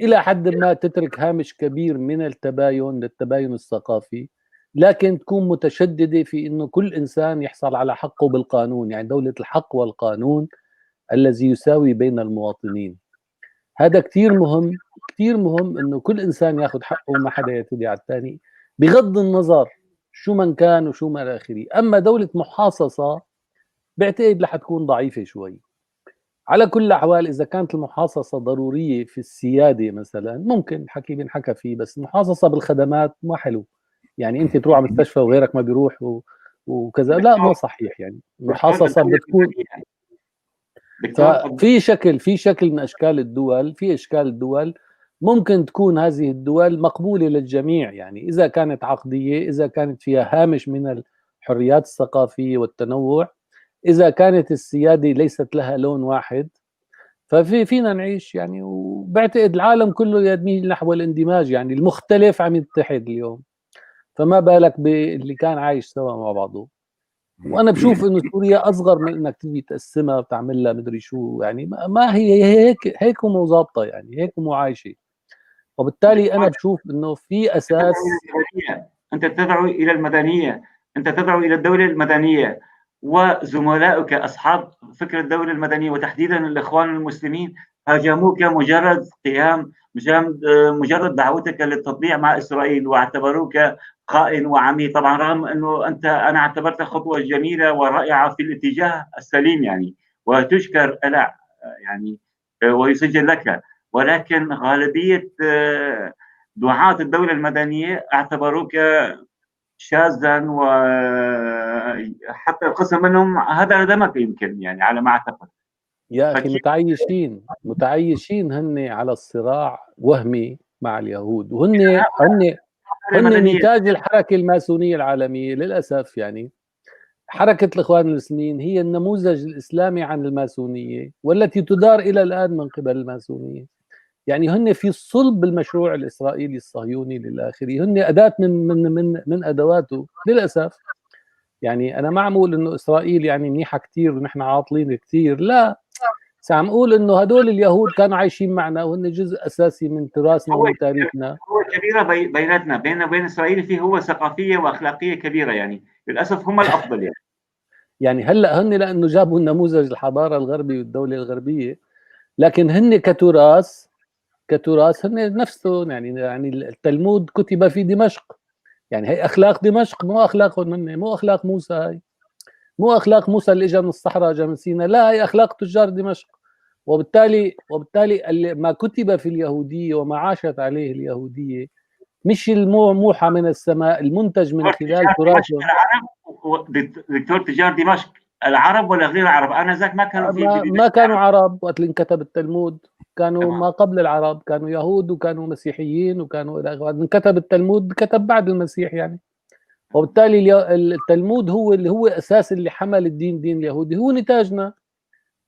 C: إلى حد ما، تترك هامش كبير من التباين للتباين الثقافي، لكن تكون متشددة في إنه كل إنسان يحصل على حقه بالقانون، يعني دولة الحق والقانون الذي يساوي بين المواطنين. هذا كثير مهم، كثير مهم إنه كل إنسان ياخذ حقه وما حدا يعتدي على الثاني بغض النظر شو من كان وشو ما آخره. أما دولة محاصصة بعتقد رح تكون ضعيفة شوي. على كل الأحوال إذا كانت المحاصصة ضرورية في السيادة مثلا ممكن الحكي بينحكى فيه، بس المحاصصة بالخدمات ما حلو، يعني أنت تروح على المستشفى وغيرك ما بيروح وكذا، لا ما صحيح. يعني المحاصصة بتكون في شكل، في شكل من أشكال الدول، في أشكال الدول ممكن تكون هذه الدول مقبولة للجميع، يعني إذا كانت عقدية، إذا كانت فيها هامش من الحريات الثقافية والتنوع، إذا كانت السيادة ليست لها لون واحد، ففي فينا نعيش يعني. وبعتقد العالم كله يميل نحو الاندماج، يعني المختلف عم يتحد اليوم، فما بالك باللي كان عايش سوا مع بعضه. وانا بشوف انه سوريا اصغر من انك تيجي تقسمها وتعمل لها مدري شو، يعني ما هي هيك، هيك مو ظابطة، يعني هيك مو عايشه. وبالتالي انا بشوف انه في اساس.
B: انت تدعو الى المدنية، انت تدعو الى الدولة المدنية، وزملائك اصحاب فكرة الدولة المدنية وتحديدا الاخوان المسلمين هاجموك مجرد قيام، مجرد دعوتك للتطبيع مع اسرائيل، واعتبروك خائن وعميل. طبعا رغم انه انت، انا اعتبرتها خطوة جميلة ورائعة في الاتجاه السليم يعني، وتشكر يعني ويسجل لك، ولكن غالبية دعاة الدولة المدنية اعتبروك شاذا، وحتى القسم منهم هذا دمك يمكن، يعني على ما اعتقد.
C: يا اخي متعيشين، متعيشين هن على الصراع وهمي مع اليهود، وهن هن هن نتاج الحركة الماسونيه العالمية للاسف. يعني حركة الإخوان المسلمين هي النموذج الإسلامي عن الماسونية، والتي تدار إلى الآن من قبل الماسونية. يعني هن في صلب المشروع الإسرائيلي الصهيوني للآخرة، هن أداة من من من من أدواته للأسف. يعني أنا ما عم أقول إنه إسرائيل يعني منيحة كثير ونحن عاطلين كثير، لا، بس عم أقول إنه هدول اليهود كانوا عايشين معنا وهن جزء أساسي من تراثنا ومن تاريخنا.
B: هو كبيرة بيناتنا، بيننا وبين إسرائيل في هو ثقافية وأخلاقية كبيرة، يعني للأسف هم الأفضل يعني.
C: يعني هلا هن لأنه جابوا النموذج الحضارة الغربي والدولة الغربية، لكن هن كتراث هن نفسهم، يعني التلمود كتب في دمشق، يعني هي أخلاق دمشق، مو أخلاقهم هن، مو أخلاق موسى، هاي مو أخلاق موسى اللي إجا من الصحراء إجا من سيناء، لا، هي أخلاق تجار دمشق. وبالتالي ما كتب في اليهودية وما عاشت عليه اليهودية مش الموحى من السماء، المنتج من خلال تراثهم.
B: دكتور، تجار دمشق العرب ولا غير العرب؟ أنا ذاك ما كانوا في
C: ما كانوا عرب وقت اللي انكتب التلمود، كانوا ما قبل العرب، كانوا يهود وكانوا مسيحيين وكانوا إلى آخره. انكتب التلمود كتب بعد المسيح يعني. وبالتالي التلمود هو اللي هو أساس اللي حمل الدين، دين اليهودي، هو نتاجنا،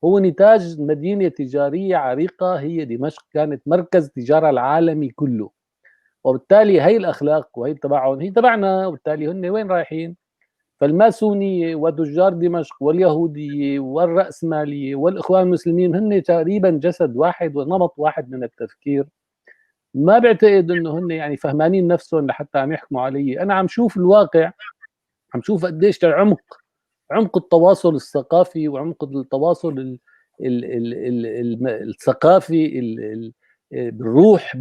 C: هو نتاج مدينة تجارية عريقة هي دمشق، كانت مركز تجارة العالمي كله. وبالتالي هي الأخلاق وهي تبعهم هي تبعنا، وبالتالي هن وين رايحين؟ فالماسونية وتجار دمشق واليهودية والرأسمالية والإخوان المسلمين هن تقريبا جسد واحد ونمط واحد من التفكير. ما بعتقد انه هن يعني فهمانين نفسهم لحتى عم يحكموا علي. انا عم شوف الواقع، عم شوف قديش عمق التواصل الثقافي وعمق التواصل ال ال ال ال الثقافي بالروح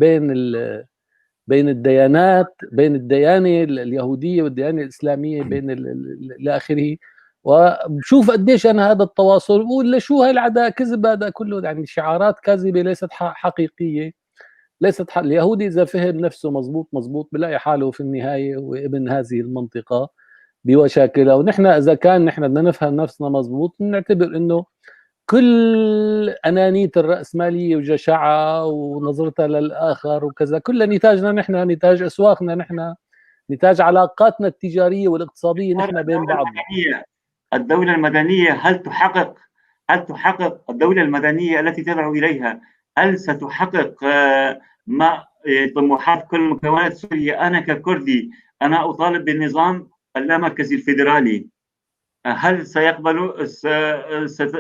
C: بين الديانات، بين الديانة اليهودية والديانة الإسلامية، بين إلى آخره. وبشوف قديش أنا هذا التواصل، بقول لشو هاي العداء، كذب هذا كله، يعني شعارات كاذبة ليست حقيقية، ليست اليهودي إذا فهم نفسه مزبوط مزبوط بلاقي حاله في النهاية هو ابن هذه المنطقة بوشاكلها. ونحن إذا كان نحن بدنا نفهم نفسنا مزبوط نعتبر إنه كل أنانية الرأسمالية وجشعها ونظرتها للآخر وكذا كلها نتاجنا نحن، نتاج أسواقنا نحن، نتاج علاقاتنا التجارية والاقتصادية نحن بين بعضنا.
B: الدولة المدنية هل تحقق الدولة المدنية التي تدعو إليها، هل ستحقق ما طموحات كل مكونات سوريا؟ أنا ككردي أنا أطالب بالنظام اللامركزي الفيدرالي، هل سيقبل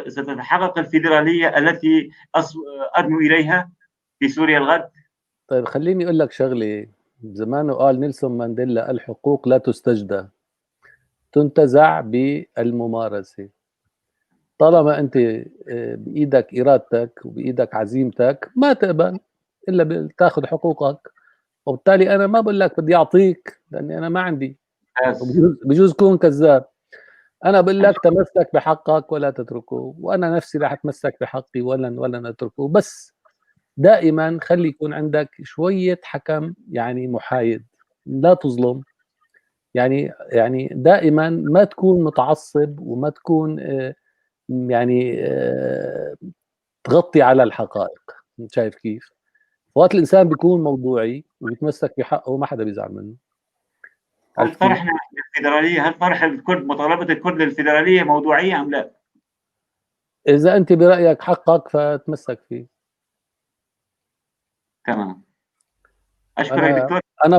B: ستتحقق الفيدرالية التي أدنو إليها في سوريا الغد؟
C: طيب خليني أقول لك شغلة. زمانه قال نيلسون مانديلا الحقوق لا تستجدى، تنتزع بالممارسة. طالما أنت بإيدك إرادتك وبإيدك عزيمتك ما تقبل إلا بتاخذ حقوقك. وبالتالي أنا ما بقول لك بدي أعطيك لأني أنا ما عندي، بجوز كون كذاب. أنا بقول لك تمسك بحقك ولا تتركه، وأنا نفسي راح أتمسك بحقي ولن أتركه. بس دائما خلي يكون عندك شوية حكم يعني محايد، لا تظلم، يعني دائما ما تكون متعصب وما تكون يعني تغطي على الحقائق. شايف كيف؟ وقت الإنسان بيكون موضوعي وبيتمسك بحقه ما حدا بيزعل منه.
B: هل طرحنا للفيدرالية، هل طرح الكرد مطالبة الكرد للفيدرالية موضوعية أم لا؟
C: إذا أنت برأيك حقك فتمسك فيه.
B: تمام. أشكرك دكتور.
C: أنا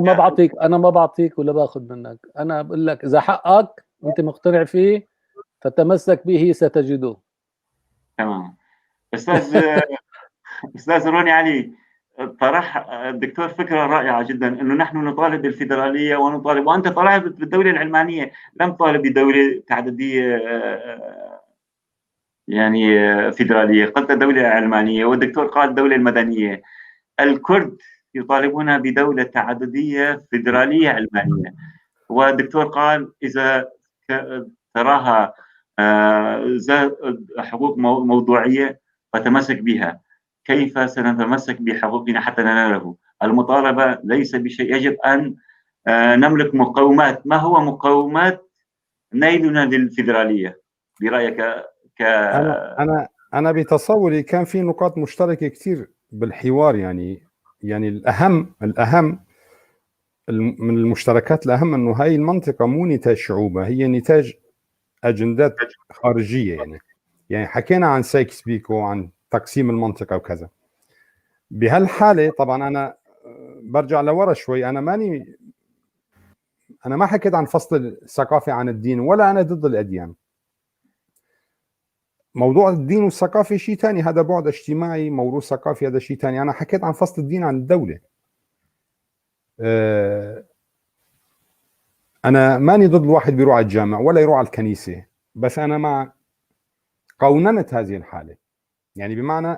C: ما بعطيك ولا باخذ منك، أنا بقول لك إذا حقك أنت مقتنع فيه فتمسك به ستجده.
B: تمام. أستاذ روني علي، طرح الدكتور فكرة رائعة جدا، أنه نحن نطالب بالفيدرالية ونطالب، وأنت طالب بالدولة العلمانية، لم طالب بدولة تعددية يعني فيدرالية، قلت دولة علمانية، والدكتور قال الدولة المدنية. الكرد يطالبون بدولة تعددية فيدرالية علمانية، والدكتور قال إذا تراها حقوق موضوعية فتمسك بها. كيف سنتمسك بحقوقنا حتى نناله؟ المطالبة ليس بشيء، يجب أن نملك مقومات. ما هو مقومات نيلنا للفيدرالية برأيك؟
D: أنا بتصوري كان في نقاط مشتركة كثير بالحوار، يعني الأهم من المشتركات الأهم أنه هاي المنطقة مو نتاج شعوبها، هي نتاج اجندات خارجية. يعني حكينا عن سايكس بيكو، عن تقسيم المنطقة وكذا. بهالحالة طبعا انا برجع لورا شوي، انا ما حكيت عن فصل الثقافة عن الدين، ولا انا ضد الاديان. موضوع الدين والثقافة شيء ثاني، هذا بعد اجتماعي، موروث ثقافي، هذا شيء ثاني. انا حكيت عن فصل الدين عن الدولة. انا ماني ضد الواحد بيروح على الجامع ولا يروح على الكنيسة، بس انا مع قوننه هذه الحالة، يعني بمعنى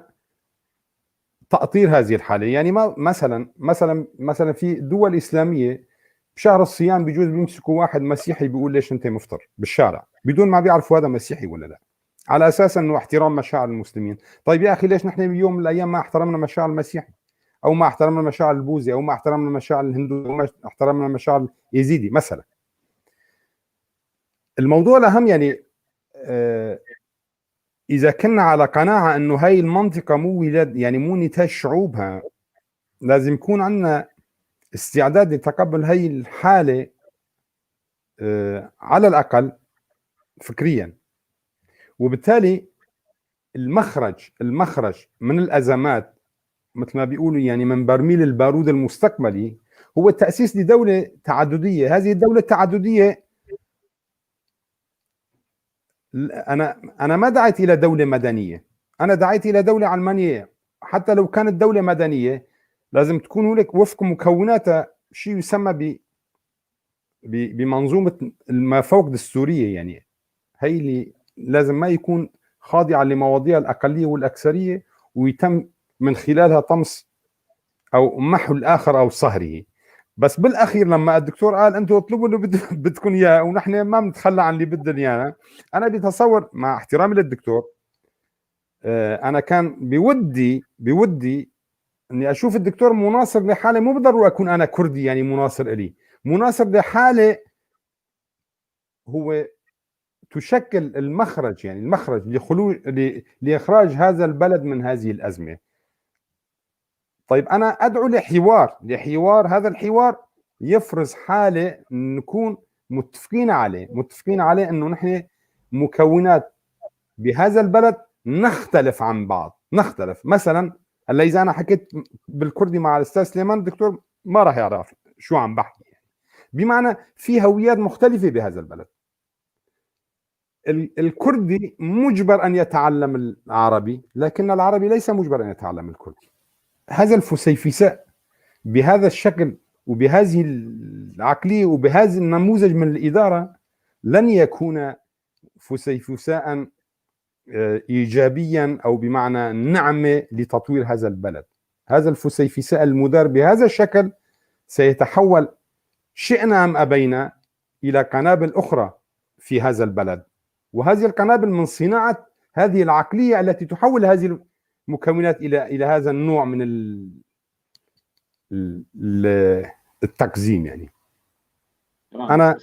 D: تأطير هذه الحالة. يعني ما مثلا مثلا مثلا في دول اسلامية بشهر الصيام بيجوز بيمسكوا واحد مسيحي بيقول ليش انت مفطر بالشارع بدون ما بيعرفوا هذا مسيحي ولا لا، على اساس انه احترام مشاعر المسلمين. طيب يا اخي ليش نحن بيوم من الايام ما احترمنا مشاعر المسيحي، او ما احترمنا مشاعر البوذي، او ما احترمنا مشاعر الهندو، او ما احترمنا مشاعر اليزيدي مثلا؟ الموضوع الاهم يعني اذا كنا على قناعة انه هاي المنطقة مو ولاد، يعني مو نتاج شعوبها، لازم يكون عندنا استعداد لتقبل هاي الحالة على الاقل فكريا. وبالتالي المخرج من الازمات مثل ما بيقولوا يعني من برميل البارود المستقبلي هو التاسيس لدولة تعددية. هذه الدولة التعددية انا ما دعيت الى دولة مدنية، انا دعيت الى دولة علمانية. حتى لو كانت دولة مدنية لازم تكون هناك وفق مكوناتها شيء يسمى بمنظومة ما فوق دستورية، يعني هي اللي لازم ما يكون خاضعة لمواضيع الاقلية والاكثريه ويتم من خلالها طمس او محو الاخر او صهره. بس بالاخير لما الدكتور قال انتم اطلبوا اللي بدكم اياه ونحن ما بنتخلى عن اللي بدنا اياه، انا بتصور مع احترامي للدكتور انا كان بودي اني اشوف الدكتور مناصر لحاله، مو بالضرورة اكون انا كردي يعني مناصر الي، مناصر لحاله هو تشكل المخرج، يعني المخرج لخلو لاخراج هذا البلد من هذه الازمة. طيب انا ادعو لحوار، هذا الحوار يفرز حاله نكون متفقين عليه، انه نحن مكونات بهذا البلد نختلف عن بعض، نختلف. مثلا هلا اذا انا حكيت بالكردي مع الاستاذ سليمان الدكتور ما راح يعرف شو عم بحكي، يعني بمعنى في هويات مختلفة بهذا البلد. الكردي مجبر ان يتعلم العربي، لكن العربي ليس مجبر ان يتعلم الكردي. هذا الفسيفساء بهذا الشكل وبهذه العقلية وبهذا النموذج من الإدارة لن يكون فسيفساء إيجابيا أو بمعنى نعمة لتطوير هذا البلد. هذا الفسيفساء المدار بهذا الشكل سيتحول شئنا أم أبينا إلى قنابل أخرى في هذا البلد، وهذه القنابل من صناعة هذه العقلية التي تحول هذه مكونات الى هذا النوع من التقزيم. يعني انا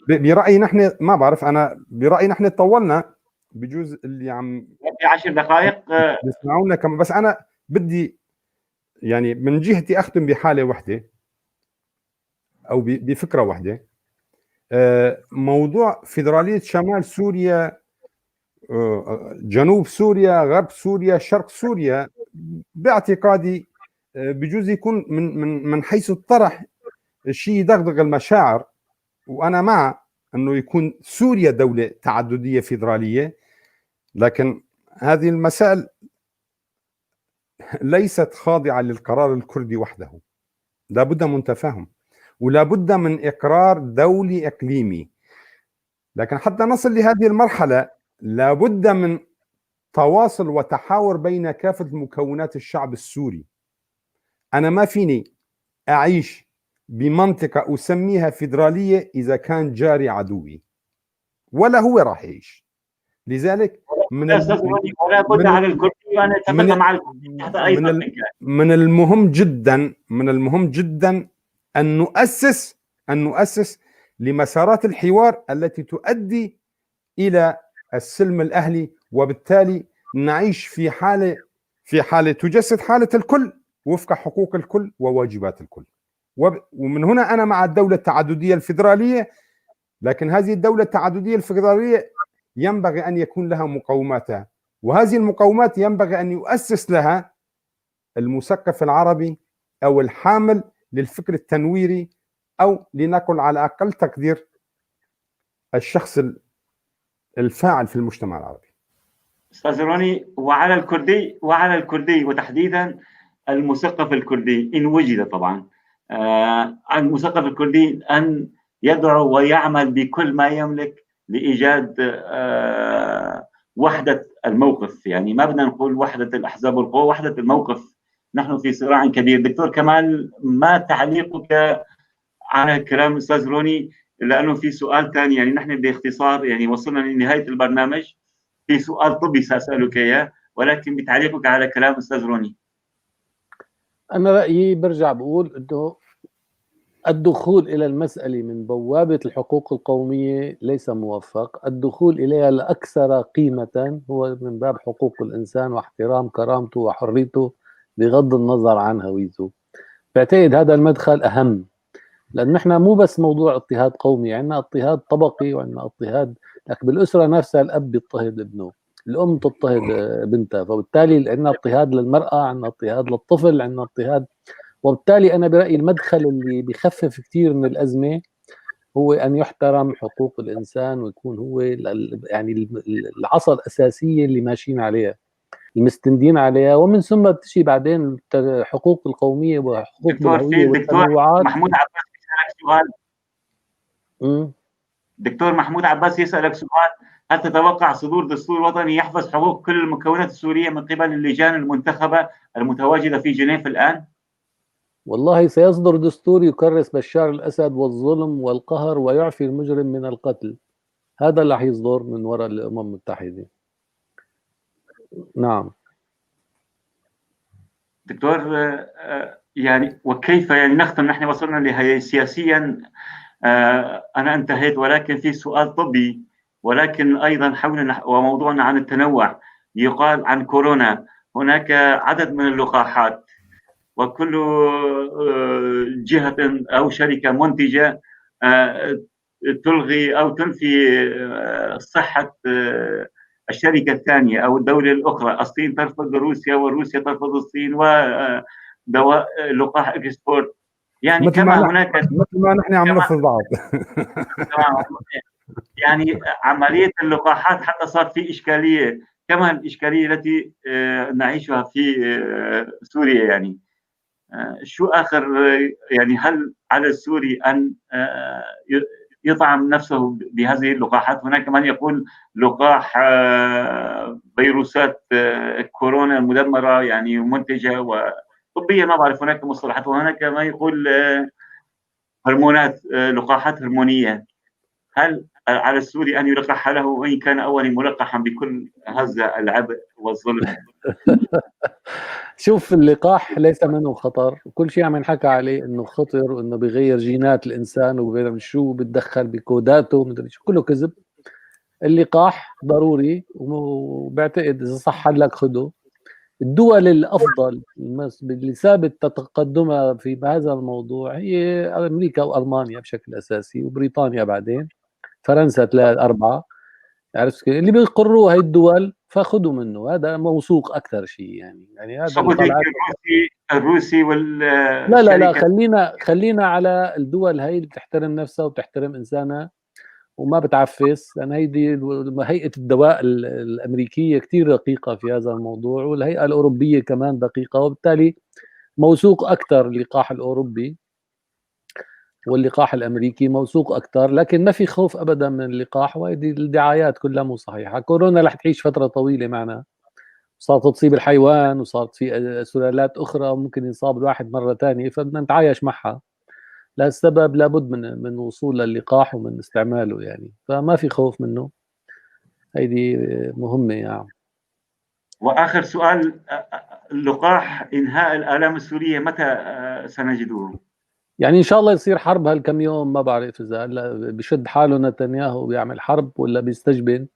D: برايي نحن ما بعرف، انا برايي نحن طولنا، بجوز اللي عم
B: في 10 دقائق
D: بيسمعونا كم، بس انا بدي يعني من جهتي اختم بحاله واحدة او بفكره واحدة. موضوع فيدرالية شمال سوريا، جنوب سوريا، غرب سوريا، شرق سوريا، باعتقادي بجوز يكون من من من حيث الطرح شيء يدغدغ المشاعر، وانا مع انه يكون سوريا دولة تعددية فيدرالية، لكن هذه المسائل ليست خاضعة للقرار الكردي وحده، لا بد من تفاهم ولا بد من اقرار دولي اقليمي. لكن حتى نصل لهذه المرحلة لابد من تواصل وتحاور بين كافة مكونات الشعب السوري. أنا ما فيني أعيش بمنطقة أسميها فيدرالية إذا كان جاري عدوي، ولا هو راح يعيش. لذلك من من المهم جدا، من المهم جدا أن نؤسس لمسارات الحوار التي تؤدي إلى السلم الأهلي، وبالتالي نعيش في حالة تجسد حالة الكل وفق حقوق الكل وواجبات الكل. ومن هنا أنا مع الدولة التعددية الفيدرالية، لكن هذه الدولة التعددية الفيدرالية ينبغي أن يكون لها مقوماتها، وهذه المقومات ينبغي أن يؤسس لها المثقف العربي أو الحامل للفكر التنويري، أو لنقل على أقل تقدير الشخص الفاعل في المجتمع العربي.
B: أستاذ روني، وعلى الكردي وتحديدا المثقف الكردي إن وجد طبعا، المثقف الكردي أن يدعو ويعمل بكل ما يملك لإيجاد وحدة الموقف. يعني ما بدنا نقول وحدة الأحزاب والقوى، وحدة الموقف. نحن في صراع كبير. دكتور كمال، ما تعليقك على كلام أستاذ روني؟ لأنه في سؤال ثاني، يعني نحن باختصار يعني وصلنا لنهاية البرنامج، في سؤال طبي سأسألك إياه، ولكن بتعليقك على كلام أستاذ روني.
C: أنا رأيي برجع بقول إنه الدخول إلى المسألة من بوابة الحقوق القومية ليس موفق. الدخول إليها الأكثر قيمة هو من باب حقوق الإنسان واحترام كرامته وحريته بغض النظر عن هويته. بعتقد هذا المدخل أهم، لأن نحن مو بس موضوع اضطهاد قومي، عندنا اضطهاد طبقي وعندنا اضطهاد، لكن بالأسرة نفسها الأب بيضطهد ابنه، الأم تضطهد بنتها، فبالتالي عندنا اضطهاد للمرأة، عندنا اضطهاد للطفل، عندنا اضطهاد. وبالتالي أنا برأيي المدخل اللي بخفف كثير من الأزمة هو أن يحترم حقوق الإنسان، ويكون هو يعني العصا الأساسية اللي ماشيين عليها، المستندين عليها، ومن ثم بتجي بعدين الحقوق القومية وحقوق الهوية والتنوعات.
B: محمود عباس يسألك سؤال. دكتور محمود عباس يسألك سؤال: هل تتوقع صدور دستور وطني يحفظ حقوق كل المكونات السورية من قبل اللجان المنتخبة المتواجدة في جنيف الآن؟
C: والله سيصدر دستور يكرس بشار الأسد والظلم والقهر ويعفي المجرم من القتل. هذا اللي حيصدر من وراء الأمم المتحدة. نعم
B: دكتور، يعني وكيف يعني نختم؟ نحن وصلنا لهي سياسيا، أنا انتهيت، ولكن في سؤال طبي، ولكن أيضا حول وموضوعنا عن التنوع. يقال عن كورونا هناك عدد من اللقاحات، وكل جهة أو شركة منتجة تلغي أو تنفي صحة الشركة الثانية أو الدولة الأخرى. الصين ترفض روسيا، وروسيا ترفض الصين، ودواء لقاح إكسفورد. يعني كما هناك
D: مثل ما نحن عم نرفض بعض.
B: يعني عملية اللقاحات حتى صار في إشكالية، كما الإشكالية التي نعيشها في سوريا. يعني شو آخر، يعني هل على السوري أن يطعم نفسه بهذه اللقاحات؟ هناك من يقول لقاح فيروسات كورونا المدمرة، يعني منتجة وطبية، ما بعرف هناك مصطلحات، وهناك ما يقول هرمونات، لقاحات هرمونية. هل على السوري أن يلقح له وإن كان أول ملقحا بكل هذا العبء والظلم؟
C: شوف، اللقاح ليس منه خطر، كل شيء عم ينحكى عليه انه خطر وانه بغير جينات الانسان وبغير شو بتدخل بكوداته ومدري شو، كله كذب. اللقاح ضروري، وبعتقد اذا صح لك خده. الدول الافضل اللي ثابت تقدمها في هذا الموضوع هي امريكا والمانيا بشكل اساسي، وبريطانيا بعدين، فرنسا 3 4، عرفت كيف؟ اللي بيقروه هاي الدول فخذوا منه، هذا موثوق اكثر شيء. يعني هذا
B: الروسي وال
C: لا لا لا، خلينا على الدول هاي اللي بتحترم نفسها وبتحترم انسانها وما بتعفس، لان هيدي هيئة الدواء الامريكية كثير دقيقة في هذا الموضوع، والهيئة الاوروبية كمان دقيقة، وبالتالي موثوق اكثر اللقاح الاوروبي واللقاح الامريكي موثوق اكثر. لكن ما في خوف ابدا من اللقاح، وهيدي الدعايات كلها مو صحيحه. كورونا رح تعيش فترة طويلة معنا، صارت تصيب الحيوان وصارت في سلالات اخرى ممكن ينصاب الواحد مرة ثانية، فبدنا نتعايش معها. لهالسبب لابد من وصول للقاح ومن استعماله، يعني فما في خوف منه، هيدي مهمة يعني.
B: واخر سؤال، لقاح انهاء الالام السورية متى سنجده؟
C: يعني ان شاء الله يصير حرب هالكم يوم، ما بعرف اذا هلا بشد حاله نتنياهو وبيعمل حرب ولا بيستجبن،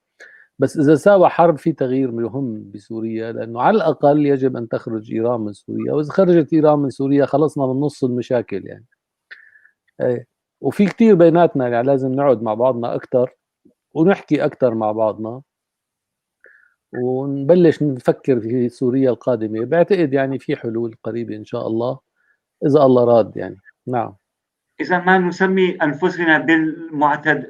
C: بس اذا ساوى حرب في تغيير مهم بسوريا، لانه على الاقل يجب ان تخرج ايران من سوريا، واذا خرجت ايران من سوريا خلصنا من نص المشاكل يعني. ايه، وفي كثير بيناتنا يعني لازم نقعد مع بعضنا اكثر ونحكي أكثر مع بعضنا ونبلش نفكر في سوريا القادمة. بعتقد يعني في حلول قريبة إن شاء الله إذا الله راد يعني. نعم.
B: إذا ما نسمي أنفسنا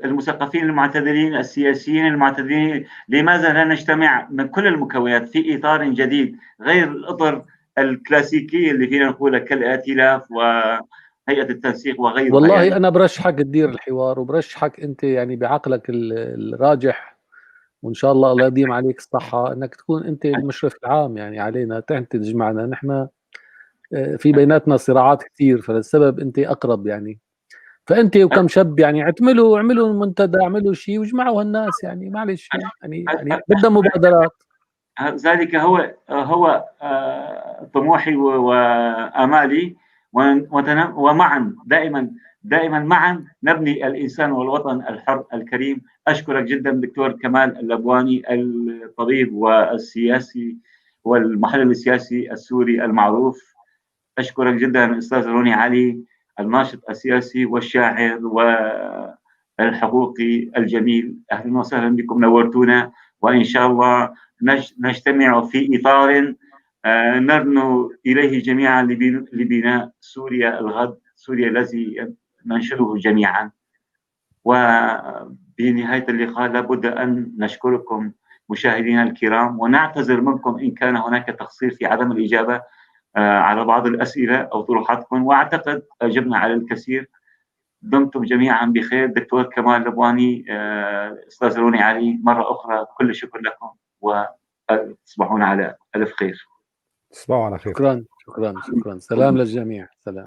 B: المثقفين المعتدلين، السياسيين المعتدلين، لماذا لا نجتمع من كل المكونات في إطار جديد غير الإطر الكلاسيكية اللي فينا نقولها كالائتلاف وهيئة التنسيق وغيرها؟
C: والله
B: يعني
C: أنا برشحك تدير الحوار، وبرشحك أنت يعني بعقلك الراجح، وإن شاء الله الله يديم عليك الصحة، أنك تكون أنت المشرف العام يعني علينا، تجمعنا نحن في بيناتنا صراعات كثير، فللسبب أنت أقرب يعني. فأنت وكم شاب يعني اعملوا منتدى، اعملوا شيء واجمعوا هالناس يعني، معلش يعني بدها مبادرات.
B: ذلك هو طموحي وآمالي، ومعا دائما معا نبني الإنسان والوطن الحر الكريم. أشكرك جدا دكتور كمال اللبواني، الطبيب والسياسي والمحلل السياسي السوري المعروف. أشكرك جدا أستاذ روني علي، الناشط السياسي والشاعر والحقوقي الجميل. أهلا وسهلا بكم، نورتونا، وإن شاء الله نجتمع في إطار نرنو إليه جميعا لبناء سوريا الغد، سوريا الذي ننشره جميعا. وبنهاية اللقاء لابد أن نشكركم مشاهدينا الكرام، ونعتذر منكم إن كان هناك تقصير في عدم الإجابة على بعض الأسئلة أو طروحاتكم، وأعتقد أجبنا على الكثير. دمتم جميعا بخير. دكتور كمال لبواني، أستاذ روني علي، مرة أخرى كل الشكر لكم، وتصبحون على ألف خير.
D: تصبحوا على خير.
C: شكرا شكرا شكرا. سلام للجميع. سلام.